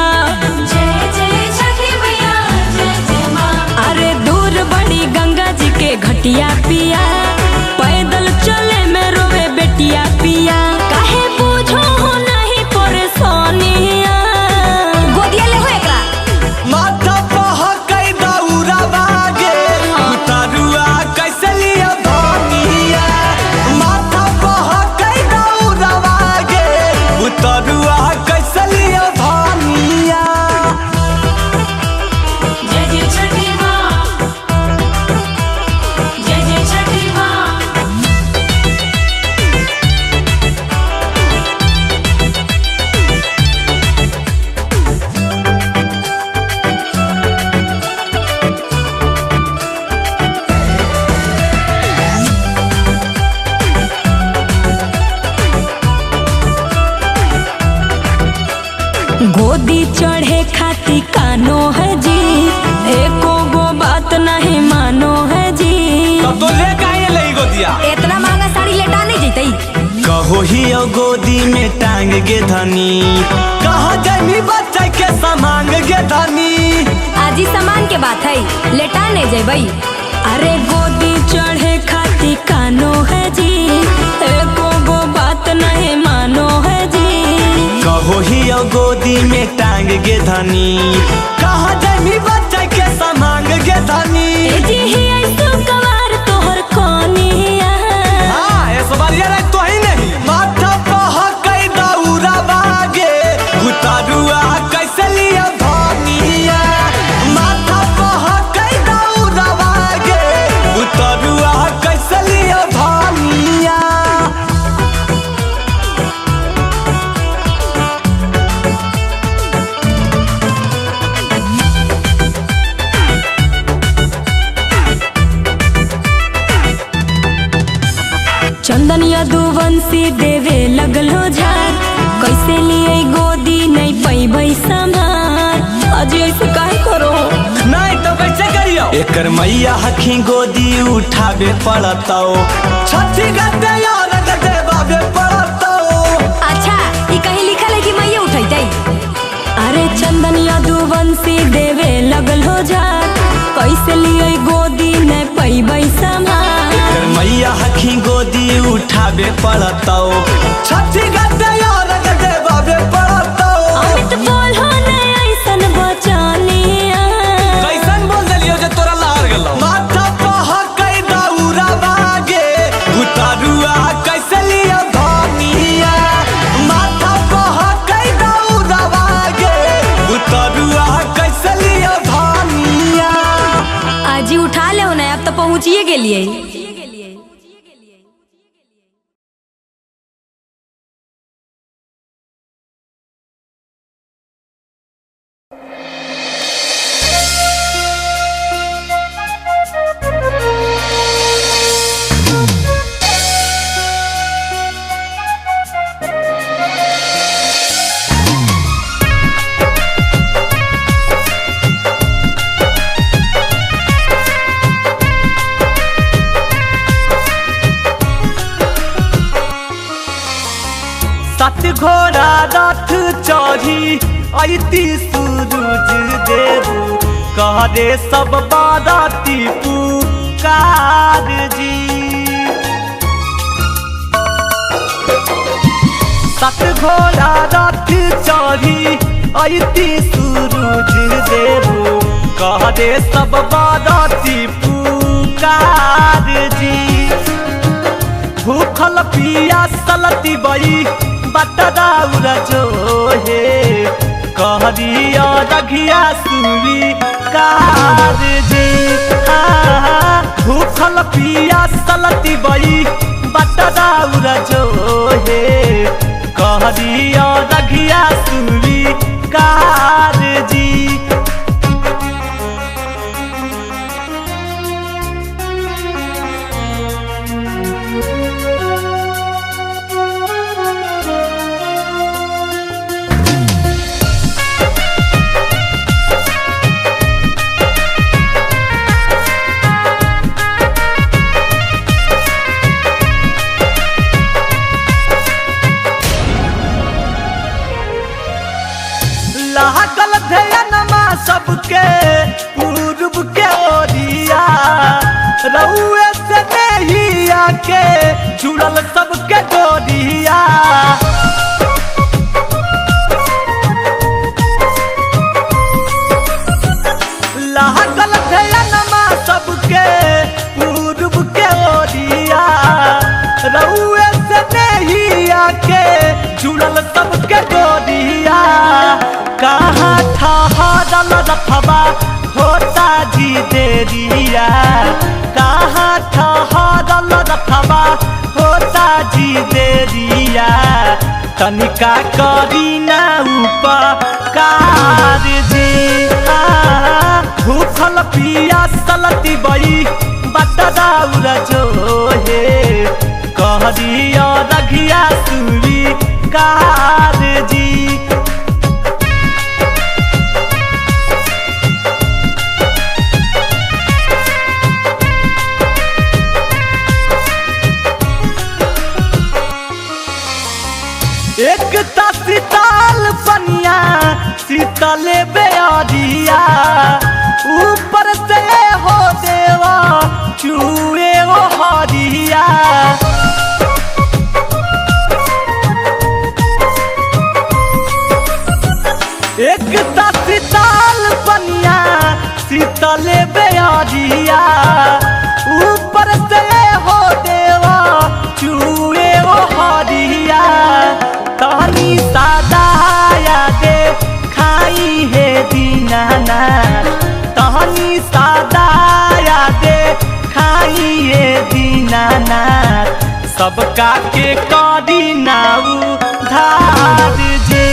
जय जय छठी मैया, जय जय माँ। अरे दूर बड़ी गंगा जी के घटिया पिया, पैदल चले में रोवे बेटिया पिया। काहे बूझो हो नहीं परेशानिया, गोदिया ले हो एकरा। माथा पहकै दौरा बागे उतारुआ कैसे लिया धनिया। माथा पहकै दौरा बागे उतारुआ कैसे लिया धनिया। जय जय छठी माँ, जय जय छठी माँ। गोदी चढ़े खाती कानो है जी, एको गो बात नहीं मानो है जी। तब तो ले काहे लई गोदिया, इतना महंगा साड़ी लेटा नहीं जैतई। कहो ही ओ गोदी में टांग गे धनी, कहा जमी बच्चा के सामांग गे धनी। आजी सामान के बात है, लेटा नहीं जैबई। अरे गोदी चढ़े खाती कानो है जी, एको गो बात नहीं मानो है जी। कहो ही ओ गोदी में टांग गे धनी, कहा जमी बच्चा के सामांग गे धनी। ए जी ही ऐसो कवार तोहर कोनिया। हां ऐसो बारिया रे तो ही नहीं। माथा पहकै दौरा बागे उतारुआ कैसे लिया धनिया। माथा पहकै दौरा बागे उतारुआ कैसे लिया धनिया। चंदन यदुवंशी देवे लगलो झार, कैसे लिए गोदी नहीं पैबै संभार। अजी ऐसे काहे करो? नहीं तो कैसे करियो? एकर मैया हखी गोदी उठावे पड़तौ, छठी गते यार गते बाबे पड़तौ। अच्छा ई कहीं लिखल है कि मैया उठैतई? अरे चंदन यदुवंशी देवे लगलो झार, कैसे लिए गोदी नहीं पैबै संभार। एकर मैया हखी गोदी उठावे पड़तौ, छठी गते यार गते बाबे पड़तौ। अमित बोलो नहीं ऐसन बचानिया। कैसन बोल देलियो जे तोरा लहर गेलो। माथा पहकै दौरा बागे उतारुआ कैसे लिया धनिया। माथा पहकै दौरा बागे उतारुआ कैसे लिया धनिया। आजी उठा ले ना, अब तो पहुँचिए गेलिए। सात घोड़ा रथ चढ़ी ऐती सूरज देबू, कह दे सब बाराती पुकार जी। सात घोड़ा रथ चढ़ी ऐती सूरज देबू, कह दे सब बाराती पुकार जी। भूखल पिया सलती बई बटराउर जो हे, कहरिया रघिया सुरी कार जी। भूखल पिया सलती बई बटराउर जो हे कहरिया रघिया सुरी कार जी। लागल ध्यानमा सबके पूर्व के ओरिया, रउए से नहिया के जुड़ल सबके डोरिया। लागल ध्यानमा सबके पूर्व के ओरिया, रउए से नहिया के जुड़ल सबके डोरिया। कहाँ ठहरल रथवा होता जी देरिया, कहाँ ठहरल रथवा होता जी देरिया। तनिका करी ना उपकार जी, भूखल पियासल तिबई बटराउर जो हे कहरिया रघिया सुरी कार जी। एक शीतल पनिया शीतल बेअरिया, ऊपर से हो देवा चूए ओ हरिया। एक शीतल पनिया शीतल बेअरिया, ऊपर से हो देवा चूए ओ हरिया। तहनी सादाया दे खाई हे दीनाना, तहनी सादाया दे खाई हे दीनाना। सबका के करी नाउ धार जी,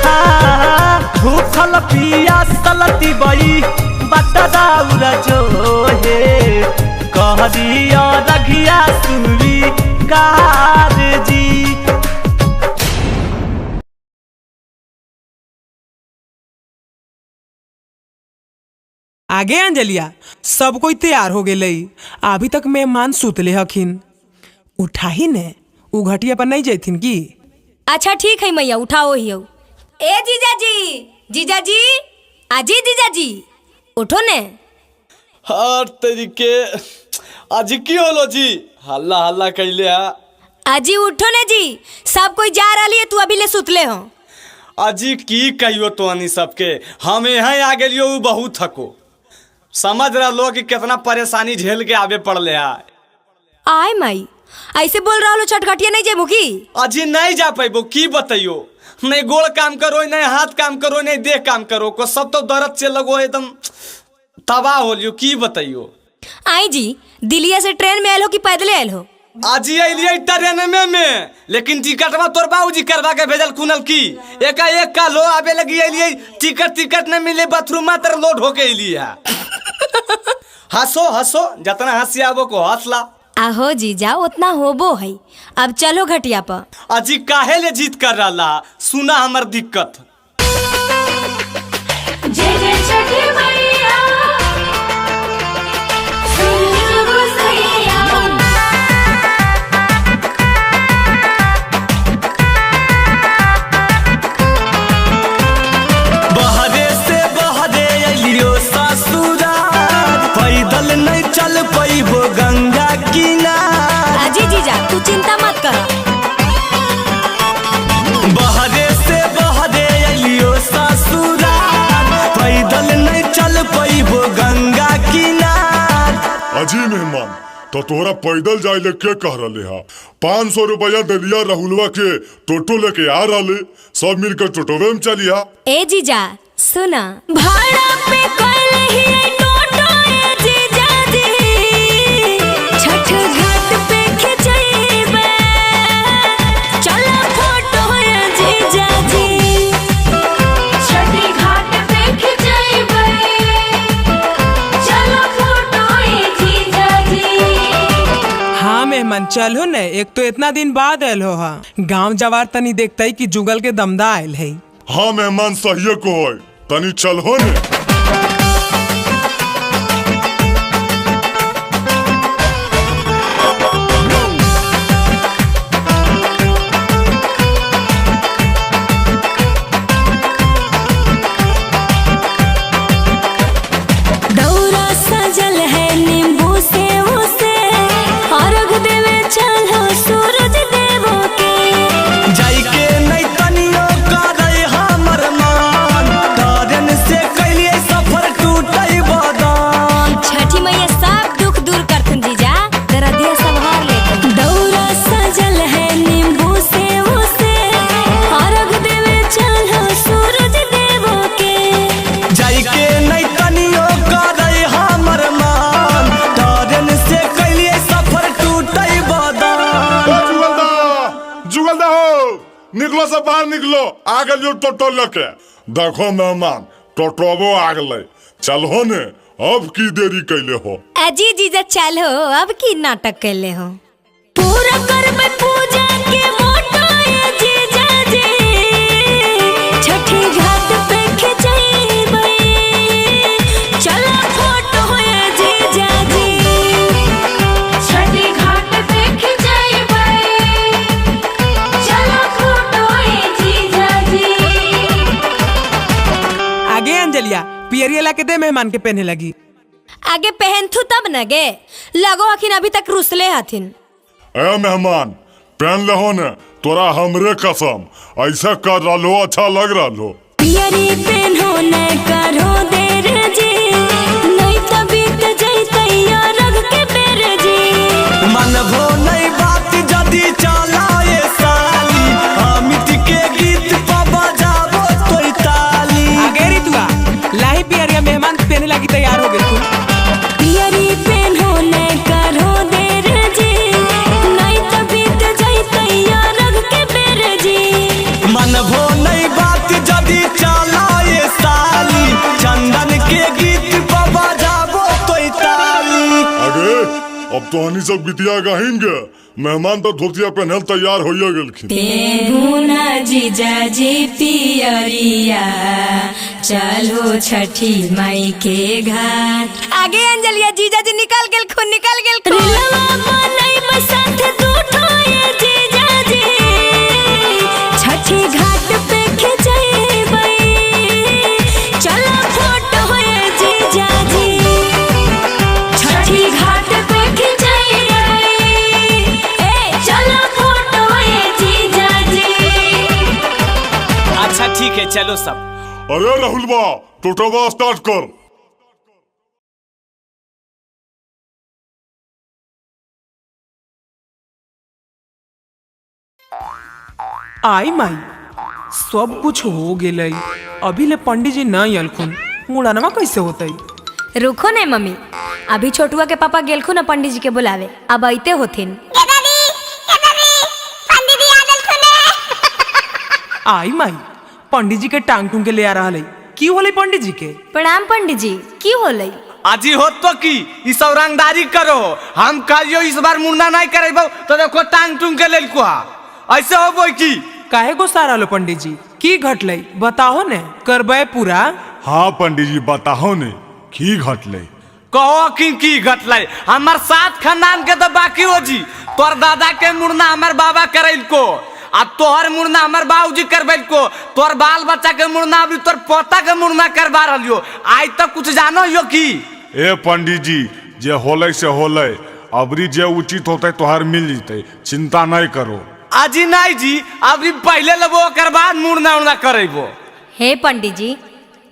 हाँ भूखल पियासल तिबई बटराउर जो हे कहरिया रघिया सुरी कार जी। आगे अंजलिया सब कोई तैयार हो गेलै, अभी तक मेहमान सुतले हखिन, उठा ही ने उ घटिया पर नहीं जैथिन की? अच्छा ठीक है मैया उठाओ ही। ए जीजाजी, जीजाजी, आजी जीजाजी उठो ने। हर तरीके आज की होलो जी, हल्ला हल्ला कैले हा। आजी उठो ने जी, सब कोई जा रही है तू अभी ले सुतले हो। अजी की कहियो तोहनी सबके, हम यहाँ आ गेलियो उ बहुत थको, समझ रहा कि कितना परेशानी झेल के आवे पड़ले है। आय माई ऐसे बोल रहा हो, छटघटिया नहीं जेबू की? अजी नहीं जा पैबो की बतैयो, नहीं गोड़ काम करो, नहीं हाथ काम करो, नहीं देह काम करो, को सब तो दर्द से लगो एकदम तबाह हो लियो की बतैयो। आई जी दिल्ली से ट्रेन में आयल हो कि पैदले आयल हो? अजी अलिए ट्रेन में, लेकिन टिकटवा तोर बाबूजी करवा के भेजल कुनल की, एकाएक का लो आवे लगी अलिए, टिकट टिकट न मिले, बाथरूम मात्र लोड होके अलिए। हंसो हंसो जितना हंसी आवो को हंस ला। आहो जीजा उतना होबो है, अब चलो घटिया पर। अजी काहे ले जीत कर रहा, सुना हमर दिक्कत। जय जय छठी मैया, बहरे से बहरे अलियो ससुराल, पैदल नहीं चल पैबो गंगा किनार। अजी जीजा तू चिंता मत कर। बहरे से बहरे अलियो ससुराल, पैदल नहीं चल पैबो गंगा किनार। अजी मेहमान तो तोरा पैदल जाए ले के कह रहे हा? 500 रुपया दलिया राहुलवा के टोटो लेके आ रहा, सब मिलकर टोटोवे में चलिया। ए जीजा सुना, भाड़ा पे कल ही टोटो ए जीजा जी, छठ घाट पे खिंचई मेहमान चलो ने, एक तो इतना दिन बाद आयल हो। हा गांव जवार तनी देखते कि जुगल के दमदा आयल है। हाँ मेहमान सही को है, तनी चलो ने। दौरा सजल है नींबू से उसे अर्घ देवे चलो सूरज देवो के। जाई के नहीं तनियो करे हमर मान, कारण से कैलिए सफर टूटई बदान। छठी मैया सब दुख दूर करथुन जीजा, दरदिया सब हर लेथुन। दौरा सजल है नींबू से उसे अर्घ देवे चलो सूरज देवो के। जाई के नहीं तनियो करे हमर मान, कारण से कैलिए सफर टूटई बदान। ओ जुगलदा, जुगलदा हो, निकलो सब बाहर निकलो, आ गलियो टोटो लेके। देखो मेहमान टोटोबो आ गले, चलो ने, अब की देरी कैले हो। अजी जीजा चलो, अब की नाटक कैले हो। पूरा करबे पूजा के मोटो ये जीजा जी, छठी घाट पे खिंचैबै चलो फोटो ये जीजा जी। छठी घाट पे खिंचैबै चलो फोटो ये जीजा जी। आगे अंजलिया पियरिया ला के दे मेहमान के पहने लगी। आगे पहनथू तब न गे, लगो हखिन अभी तक रुसले हथिन। ए मेहमान पहन लेहो ने, तोरा हमरे कसम ऐसा कर रहा अच्छा लग रहा हो। पियरी पेन्हो न करो देर जी, नहीं तो बीत जैतै अरघ के बेर जी। मनभो नहीं बात जदी चलाए साली, अमित के गीत पर बजाबो तोई ताली। आगे रितुआ लाही पियरिया मेहमान पहने लगी तैयार हो गेल। पियरी पेन्हो न करो देर जी, नहीं तो बीत जैतै अरघ के बेर जी। मनभो नहीं बात जदी चलाए साली, चंदन के गीत पर बजाबो तोई ताली। अरे अब तो हनी सब गीतिया गाहिन गे, मेहमान तो धोतिया पहनल तैयार होइए गेलखिन। पेन्हू जीजा जी पियरिया चलो छठी माई के घाट। आगे अंजलिया जीजा जी निकल गेल खुन, निकल गेल खुन। रिलवा बनैब साथ दूठो ये जीजा जी, छठी घाट पे खिंचैबै चलो फोटो ये जीजा जी। छठी घाट पे खिंचैबै ए चलो फोटो ये जीजा जी। अच्छा ठीक है चलो सब। अरे राहुल बा टोटोबा स्टार्ट कर। आई माई सब कुछ हो गेलै, अभी ले पंडित जी नहीं अलखुन, मुड़नवा कैसे होतई? रुको ने मम्मी, अभी छोटुआ के पापा गेलखुन ना पंडित जी के बुलावे, अब आइते होथिन। आई माई पंडित जी के टांग टूंग के ले आ रहा है, की होलै पंडित जी के? प्रणाम पंडित जी, की होलै? आजी हो तो की ई सब रंगदारी करो, हम कहियो इस बार मुड़ना नहीं करेबो तो देखो टांग टूंग के लेलको हा, ऐसे होबो की? काहे गुस्सा रहलो पंडित जी, की घटलै बताहो ने, करबै पूरा। हाँ पंडित जी बताहो ने की घटलै। कहो कि की घटलै, हमर 7 खानदान के तो बाकी हो जी, तोर दादा के मुड़ना हमर बाबा करैलको, आ तोहर मुड़ना हमर बाबूजी करबैलको, तोर बाल बच्चा के मुड़ना अभी तोर पोता के मुड़ना करवा रहलियो, आज तक कुछ जानो यो की? ए पंडित जी जे होलै से होलै, अबरी जे उचित होतै तोहर मिल जतै, चिंता नहीं करो। अजी नहीं जी, अबरी पहले लेबो ओकर बाद मुड़ना उड़ना करेबो। हे पंडित जी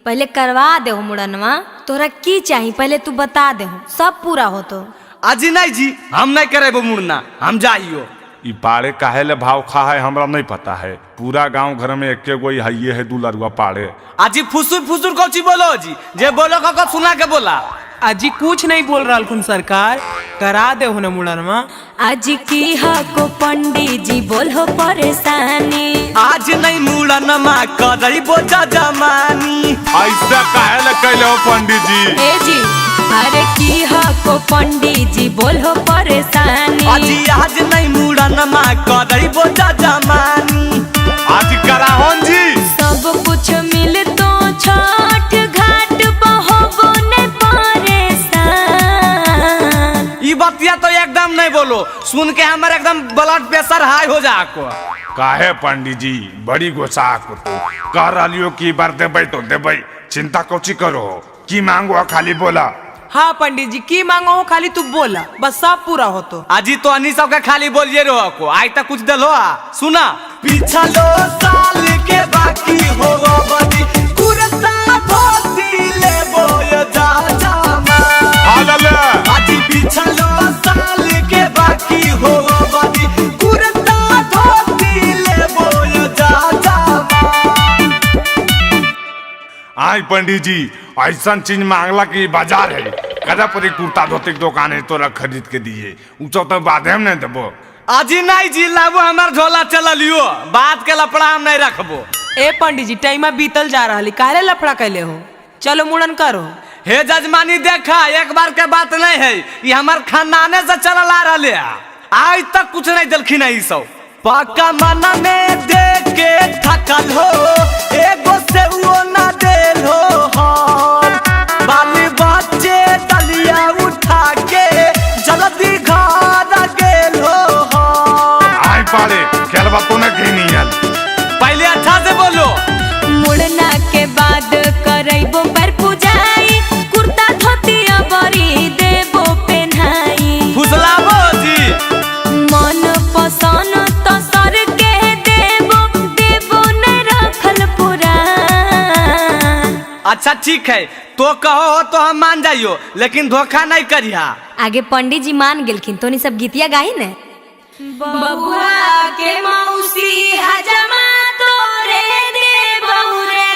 पहले करवा देहो मुड़नवा, तोरा की चाही पहले तू बता देहो, सब पूरा होतो। अजी नहीं जी हम नहीं करेबो मुड़ना, हम जाइयो। ई पाड़े काहे ले भाव खा है हमरा नहीं पता है, पूरा गांव घर में एके गो हइये है दू लरुआ पाड़े। अजी फुसुर फुसुर कौची बोलो जी, जे बोलो कको सुना के बोला। अजी कुछ नहीं बोल रहा खुन सरकार, करा दे हो न मुड़नवा। आज की हको पंडित जी बोलो परेशानी, आज नहीं मुड़नमा करैबो जजमानी। ऐसा काहे ले कैले हो पंडित जी? ए जी अरे की हको पंडित जी बोलो परेशानी। अजी आज नहीं मुड़न मा करैबो जजमानी। आज कराहन जी सब कुछ मिल तो छठ घाट बहोबो न परेशान। ई बतिया तो एकदम नहीं बोलो, सुन के हमारे एकदम ब्लड प्रेशर हाई हो जा को। काहे पंडित जी बड़ी गुस्सा को तो कह रही कि बार देबै तो देबै, चिंता कोची करो, की मांगो खाली बोला। हाँ पंडित जी की मांगो हो खाली तू बोला, बस सब पूरा हो तो। अजी तो अनी सब का खाली बोलिए रहो को, आज तक कुछ दलो आ सुना। पिछलो साल के बाकी हो बदी कुर्ता धोती ले बोय जा जा अजी पिछलो साल के बाकी हो बदी कुर्ता धोती ले बोय जा जा। आई पंडित जी ऐसा चीज मांगला कि बाजार है कदा पर कुर्ता धोती के दुकान है तोरा खरीद के दिए, उ तो बादे हम नहीं देबो। अजी नहीं जी लाबो हमार झोला चला लियो, बात के लफड़ा हम नहीं रखबो। ए पंडित जी टाइमा बीतल जा रहा है, काहे लफड़ा कैले हो, चलो मुड़न करो। हे जजमानी देखा एक बार के बात नहीं है, ये हमार खानदाने से चलल आ रहा है, आज तक कुछ नहीं दलखिन है सब। पक्का मना में दे के थकल हो, एगो से वो ना देल हो, बाली बच्चे दलिया उठा के जल्दी घर गेल हो। आई पाले खेलबा तो न घेनियल, पहले अच्छा से बोलो। मुड़ना के बाद करैबो पर पूजाई, कुर्ता धोती अबरी देबो पेन्हाई। फुसलाबो जी मन पसंद तो सर के देबो, देबो न रखल पुरान। अच्छा ठीक है तो कहो हो तो हम मान जाइयो, लेकिन धोखा नहीं करिया। आगे पंडित जी मान गेलखिन तो सब गीतिया गाही ने। बबुआ के मौसी हजमा तोरे दे बहुरे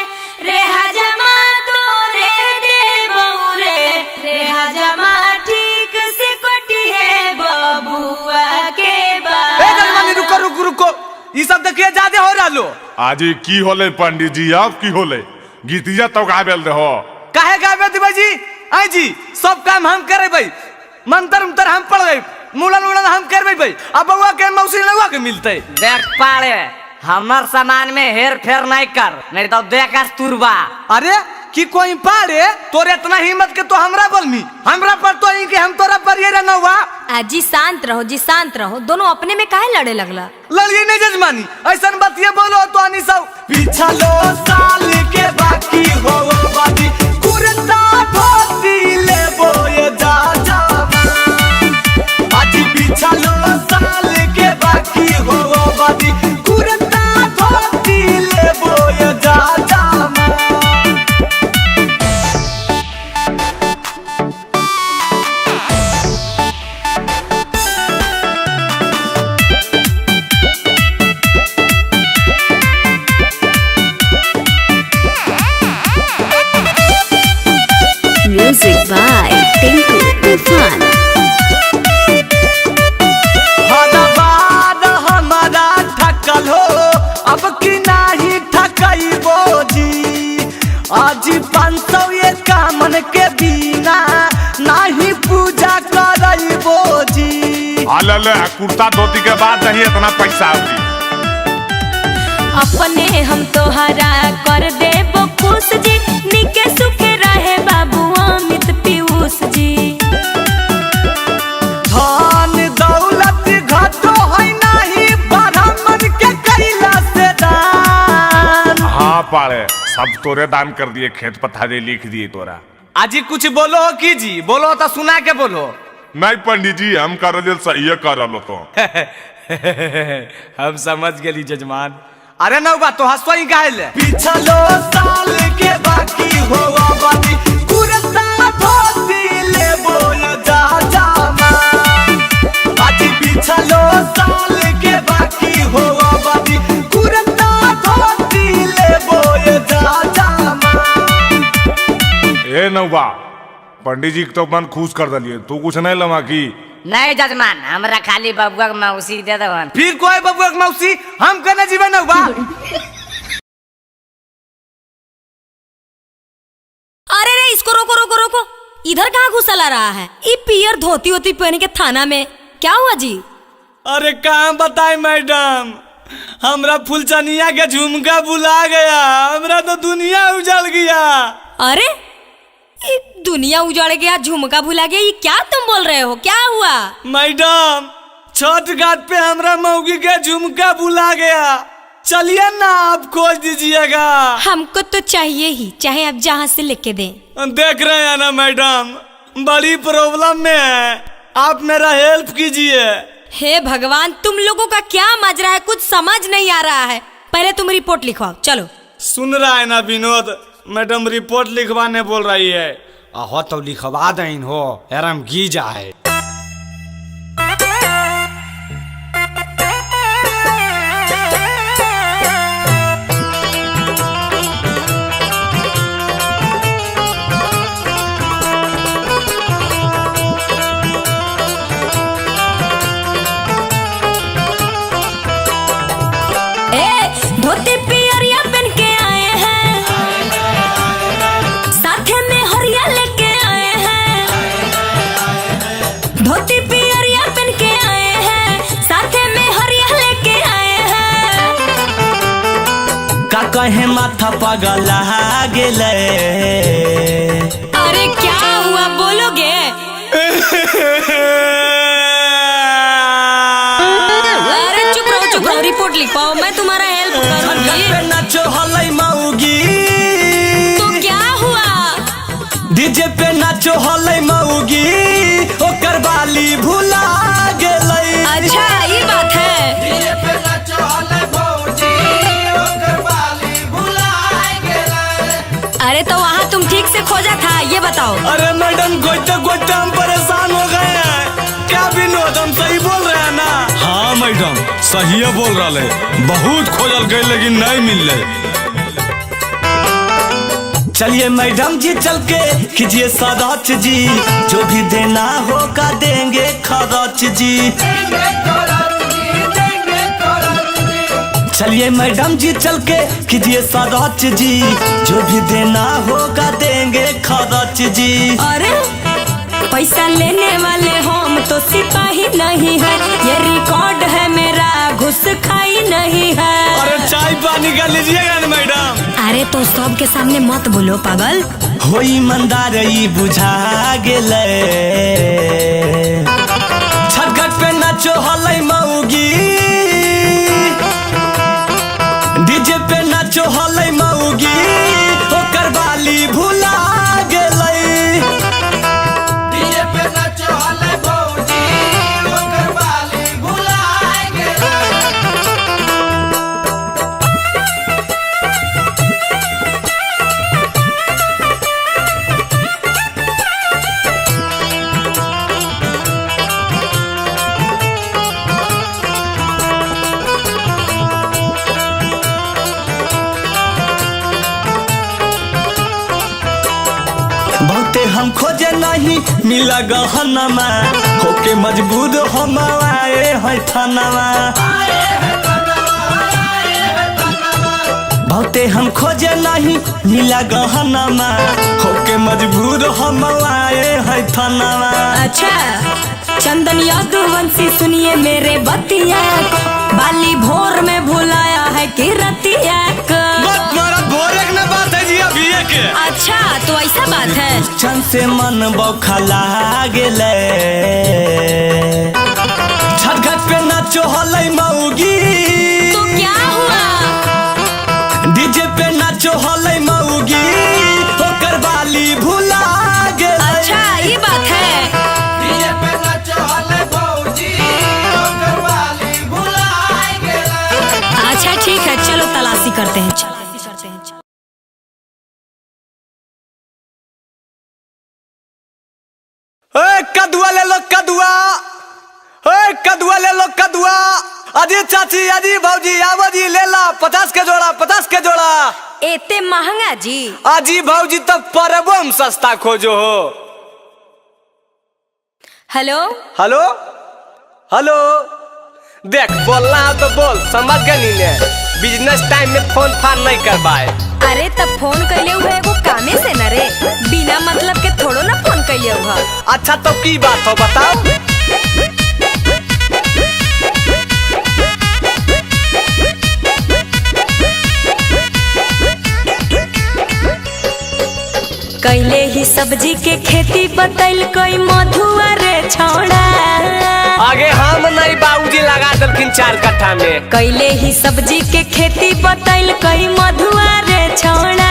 रे, हजमा तोरे दे बहुरे रे, हजमा ठीक से कटी है बबुआ के ए जजमानी रुको रुको रुको, ई सब देखिए ज्यादा हो रहा लो। आज की होले पंडित जी अब की होले, गीतिया तो गाबेल दे हो। काहे गाबे देबै जी? आई जी सब काम हम करेबै, मंत्र उंतर हम पढ़बै, मुड़न उड़न हम करबै भाई, अब बउआ के मौसी नौआ के मिलते। देख पाड़े हमर सामान में हेर फेर नहीं कर, नहीं तो देख तुरबा। अरे कि कोई पाड़े तोरे इतना हिम्मत के तो हमरा बोलमी, हमरा पर तो के हम तोरा पर ये नौआ। जी शांत रहो जी शांत रहो, दोनों अपने में काहे लड़े लगला? लड़िए नहीं जजमानी, ऐसा बात ये बोलो तो आनी सब। पिछलो साल के बाकी हो बाकी कुर्ता धोती ले बोय जा जा। अजी पिछलो साल के बाकी हो बाकी कुर्ता धोती ले बोय जा जा। Music by Tinku Tufan. हमारा थकल हो अब की नाही थकैबो जी, आज 551 के बिना नाही पूजा करैबो जी। ले कुर्ता धोती के बाद नहीं इतना पैसा होती। अपने हम तोहरा कर देबो खुश जी, निके सुखे रहे बाबू अमित पीयूष जी। धन दौलत घटो है नहीं ब्राह्मण के कैला से दान। हाँ पाड़े सब तोरे दान कर दिए, खेत पथारे लिख दिए तोरा। अजी कुछ बोलो हो की जी, बोलो तो सुना के बोलो। नहीं पंडित जी हम कर दिल सही कर लो तो। हम समझ गेली जजमान। अरे नौबा तो हंसो ही काहे ले। पिछलो साल के बाकी हो बाकी कुर्ता धोती ले बोल जा जा। आज पिछलो साल के बाकी हो बाकी कुर्ता धोती ले बोल जा जा। ए नौबा पंडित जी तो मन खुश कर दिलिए, तू कुछ नहीं लमा की? नहीं जजमान हमरा खाली बबुआ के मौसी दे दवन। फिर कोई बबुआ के मौसी हम कने जीवन नौबा। अरे रे इसको रोको रोको रोको, इधर कहाँ घुसल आ रहा है? ये पियर धोती होती पहन के थाना में क्या हुआ जी? अरे कहाँ बताए मैडम, हमरा फुलचनिया के झुमका बुला गया, हमरा तो दुनिया उजड़ गया। अरे ये दुनिया उजड़ गया, झुमका भुला गया, ये क्या तुम बोल रहे हो? क्या हुआ मैडम? छठ घाट पे हमरा मौगी के झुमका भुला गया, चलिए ना आप खोज दीजिएगा। हमको तो चाहिए ही, चाहे आप जहाँ से लेके दें। देख रहे हैं ना मैडम, बड़ी प्रॉब्लम में है, आप मेरा हेल्प कीजिए। हे भगवान, तुम लोगों का क्या माजरा है, कुछ समझ नहीं आ रहा है। पहले तुम रिपोर्ट लिखवाओ, चलो। सुन रहा है ना विनोद, मैडम रिपोर्ट लिखवाने बोल रही है। अहो तो लिखवा दें हो, एरम गी जाए। धोती पियरिया पहन के आए हैं, साथे में हरिया लेके आए हैं। धोती पियरिया पहन के आए हैं, साथे में हरिया लेके आए हैं। का कहे माथा पगला गेले। अरे क्या हुआ बोलोगे? अरे चुप रहो चुप रहो, रिपोर्ट लिखवाओ, मैं तुम्हारा हेल्प करूंगी। नाचो हलै मौगी। तो क्या हुआ? डीजे पे नाचो हलै मौगी, ओकर बाली भुला गेलै। अच्छा ये बात है। डीजे पे नाचो हलै मौगी, ओकर बाली भुला गेलै। अरे तो वहाँ तुम ठीक से खोजा था, ये बताओ। अरे मैडम गोइते गोइते हम परेशान हो गए हैं। क्या विनोद, हम सही बोल रहे हैं ना? हाँ मैडम सही बोल रहा है, बहुत खोजल गए लेकिन नहीं मिल रहे। चलिए मैडम जी चल के कीजिए सदाच जी, जो भी देना होगा देंगे खर्च जी। चलिए मैडम जी चल के कीजिए सदाच जी, जो भी देना होगा देंगे खर्च जी। अरे पैसा लेने वाले हम तो सिपाही नहीं है, ये रिकॉर्ड है मेरा, घुस खाई नहीं है। अरे चाय पानी का लीजिएगा ना मैडम। अरे तो सब के सामने मत बोलो पागल। हो ईमानदार बुझा गेलै, छठ पे नाचो हलै मौगी, डीजे पे नाचो हलै मौगी, ओकर बाली भुला गेलै। डीजे पे नाचो हलै मौगी, ओकर बाली भुला गेलै। बहुते हम खोजे नहीं मिला गहनमा, होके मजबूर हम आए हैं थानावा। बहुते हम खोजे नहीं मिला गहनमा, होके मजबूर हम आए हैं थानावा। अच्छा चंदन यादवंशी सुनिए मेरे बतिया को, बाली भोर में भुलाया है कि रतिया को। बात है जी अभी के। अच्छा तो ऐसा बात है। चंद से मन बौखला गेलै, छठ घाट पे नाचो हलै मौगी। तो क्या हुआ? डीजे पे नाचो हलै मौगी, ओकर बाली भुला गेलै। अच्छा ये बात है। डीजे पे नाचो हलै मौगी, ओकर बाली भुला गेलै। अच्छा ठीक है, चलो तलाशी करते हैं। कदुआ ले लो कदुआ, ए कदुआ ले लो कदुआ। अजी चाची, अजी भौजी, आवो जी ले ला 50 के जोड़ा, 50 के जोड़ा। एते महंगा जी? अजी भौजी तो परबो हम सस्ता खोजो हो। हेलो हेलो हेलो, देख बोलना तो बोल, समझ गई ने। बिजनेस टाइम में फोन फान नहीं कर पाए। अरे तब फोन कैले हुए एगो कामे से न रे, बिना मतलब के थोड़ो ना फोन कैले। अच्छा तो की बात हो बताओ। कैले ही सब्जी के खेती बतैल कोई मधुआ रे छौड़ा। आगे हम नहीं बाबूजी लगा दलखिन 4 कट्ठा में। कैले ही सब्जी के खेती बतैल कोई मधुआ रे छौड़ा,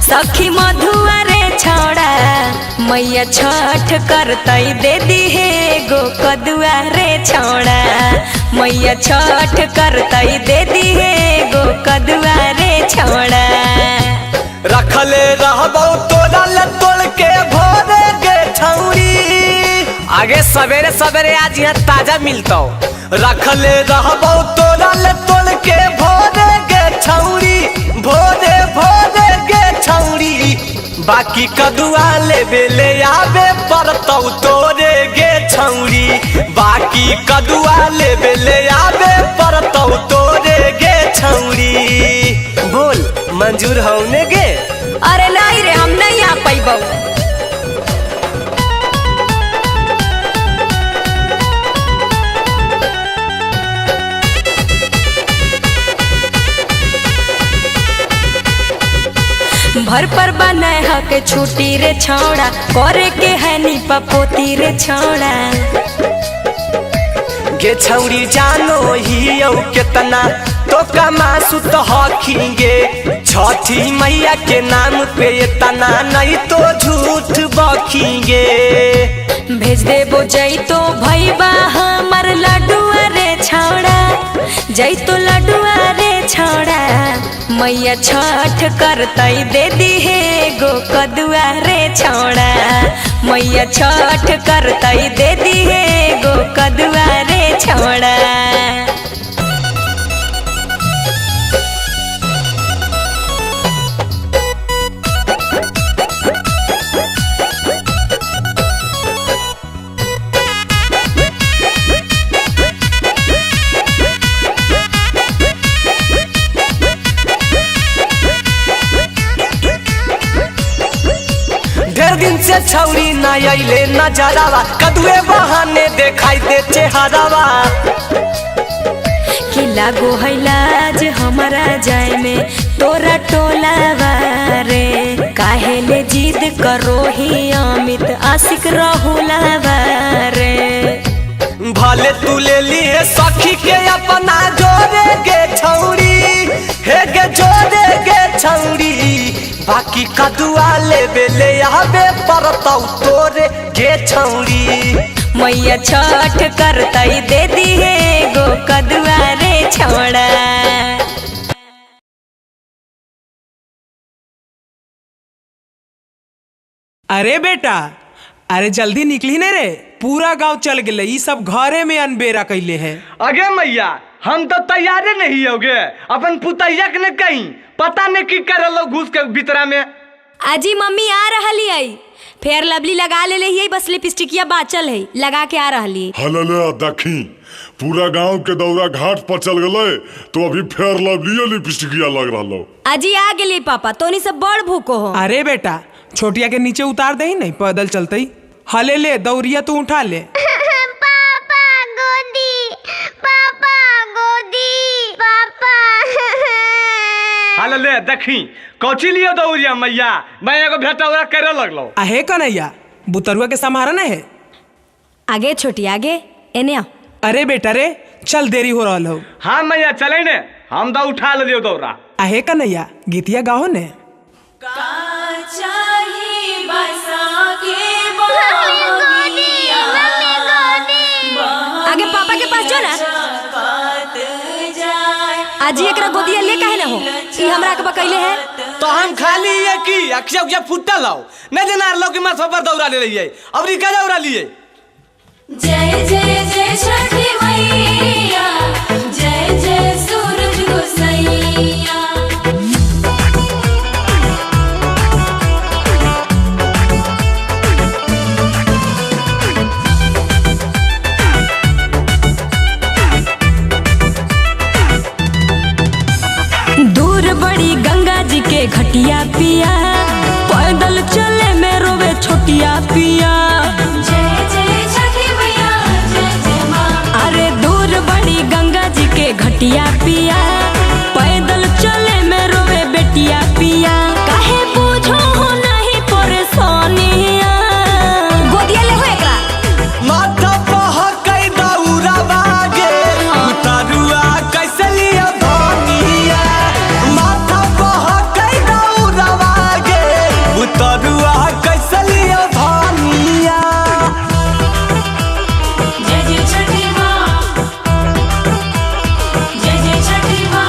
सखी मधुआ रे छौड़ा। मैया छठ करतई दे दी हे गो कदुआ रे छौड़ा, मैया छठ करतई दे दी हे गो कदुआ रे छौड़ा। रखले रहबौ तोरा ले तोड़ के भोरे गे छौरी। आगे सवेरे सवेरे आज यहाँ ताजा मिलतो। रखले रहबौ तोरा ले तोड़ के भोरे गे छौरी, भोरे भोरे गे छौरी। बाकी कदुआ लेबे ले आबे पड़तौ तोरे गे छौरी, बाकी कदुआ लेबे ले आबे पड़तौ तोरे गे छौरी। बोल मंजूर हौने गे? अरे नहीं रे, हम नहीं आ पैबौ। भर पर बनाए हक छुट्टी रे छौड़ा, करे के है नी पपोती रे छौड़ा। गे छौरी जानो ही औ केतना तो कमासु तो हखिंगे, छठी मैया के नाम पे इतना नहीं तो झूठ बखिंगे। भेज देबो जैतो भैबा हमर लडुआ रे छौड़ा, जैतो लडुआ रे छौड़ा। मैया छठ करतई दे दी हे गो कदुआ रे छौड़ा, मैया छठ करतई दे दी हे गो कदुआ रे छौड़ा। ढेर दिन से छौरी ना अइले नजरावा, कदुए बहाने देखाई दे चेहरावा। कि लागो है लाज हमारा जाए में तोरा टोलावा रे, काहे ले जिद करो ही अमित आशिक रहुलावा रे। भले तू ले लिए सखी के अपना जोरे गे छौरी, हे गे जोरे गे छौरी। बाकी कदुआ लेबे ले आबे पड़तौ तोरे गे छौरी। मैया छठ करतई दे दी हे गो कदुआ रे छौड़ा। अरे बेटा, अरे जल्दी निकली ने रे, पूरा गांव चल गए, ये सब घरे में अनबेरा कैले हैं। अगे मैया हम तो तैयारे नहीं होगे, अपन पुतैया के ने कहीं पता नहीं की कर लो घुस के भीतरा में। अजी मम्मी आ रही है, फेयर लवली लगा ले रही है, बस लिपस्टिकिया बाचल है, लगा के आ रही है। हले देखी पूरा गांव के दौरा घाट पर चल गए तो अभी फेयर लवली लिपस्टिकिया लग रहा। अजी आ गेली पापा, तोनी सब बड़ भूको हो। अरे बेटा छोटिया के नीचे उतार दे नहीं पैदल चलते, हले ले दौरिया तू उठा ले। पापा गोदी, पापा गोदी, पापा। हले ले देखी कौची लियो दौरिया मैया, मैं एगो भेटौरा करे लगलो। आहे कन्हैया बुतरुआ के संभारा न है। आगे छोटी आगे एने आ। अरे बेटा रे चल देरी हो रहा हो। हाँ मैया चले ने, हम तो उठा ले लियो दौरा। आहे कन्हैया गीतिया गाओ ने। आगे पापा के पास जो ना। आजी एकरा गोदिया ले काहे ना हो, ई हमरा के बकैले है। तो हम खाली ये की अक्षय उक्षय फुटल हो न जना लोग के माथा पर दौरा ले रही है, अब का दौरा लिए। जय जय जय छठी मैया, जय जय सूरज गोसैया। दूर बड़ी गंगा जी के घटिया पिया, पैदल चले में रोवे छोटिया पिया। बेटिया पिया, पैदल चले में रोवे बेटिया पिया, काहे बुझो हो नहीं परेशानिया। गोदिया ले हो एकरा। माथा पहकै दौरा बागे उतारुआ कैसे लिया धनिया, माथा पहकै दौरा बागे उतारुआ कैसे लिया धनिया। जय जय छठी माँ, जय जय छठी माँ।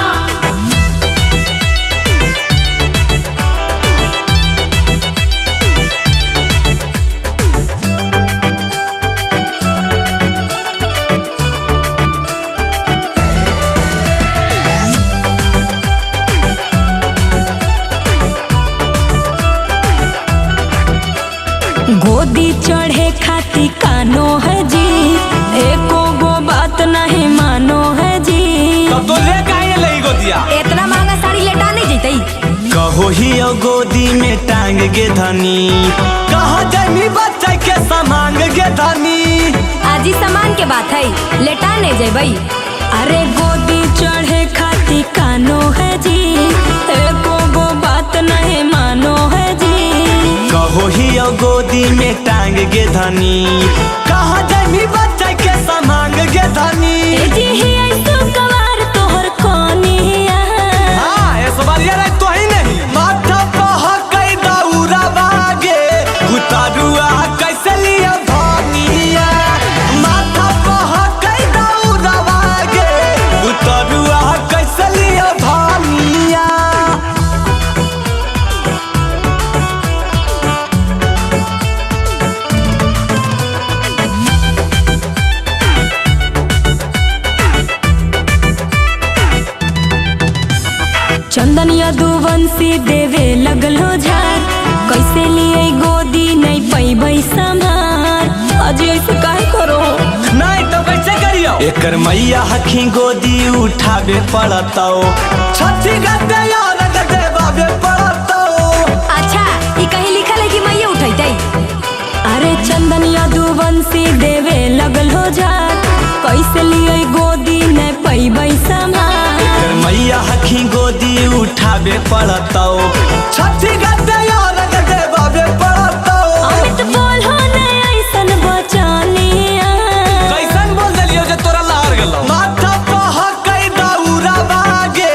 गोदी चढ़े खाती कानो है जी, एको गो बात नहीं मानो है जी। तब तो ले काहे लई गोदिया, इतना महंगा साड़ी लेटा नहीं जैतई। कहो ही ओ गोदी में टांग गे धनी, कहा जमी बच्चा के सामांग गे धनी। आजी सामान के बात है, लेटा नहीं जेबई। अरे गोदी चढ़े खाती कानो है जी, एको गो बात नहीं मानो है जी। कहो ही ओ गोदी में टांग गे धनी, कहा जमी बच्चा के सामांग गे धनी। ए जी ही ऐसो कवार तोहर कोनिया। हाँ ऐसा रे तो ही नहीं। माथा पहकै दौरा बागे उतारुआ कैसे लिया धनिया, माथा पहकै दौरा बागे उतारुआ कैसे लिया धनिया। चंदन यदुवंशी देवे लगलो झार, कैसे लिए गोदी नहीं पैबै संभार। अजी ऐसे काहे करो? नहीं तो कैसे करियो, एकर मैया हखी गोदी उठावे पड़तौ, छठी गते यार देवावे पड़तौ। अच्छा ई कहीं लिखल है कि मैया उठैतई? अरे चंदन यदुवंशी देवे लगलो झार, कैसे लिए गोदी नहीं पैबै संभार। एकर मैया हखी गोदी उठावे पड़तौ, छठी गते यार देवावे पड़तौ। अमित बोलो ने ऐसन बचानिया। कैसन बोल देलियो जे तोरा लहर गेलौ। माथा पहकै दौरा बागे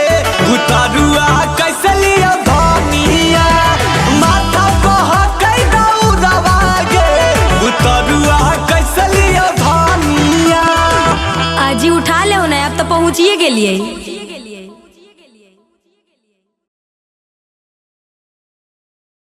उतारुआ कैसे लिया धनिया, माथा पहकै दौरा बागे उतारुआ कैसे लिया धनिया। आजी उठा ले हो ना, अब तो पहुँचिए गेलिए।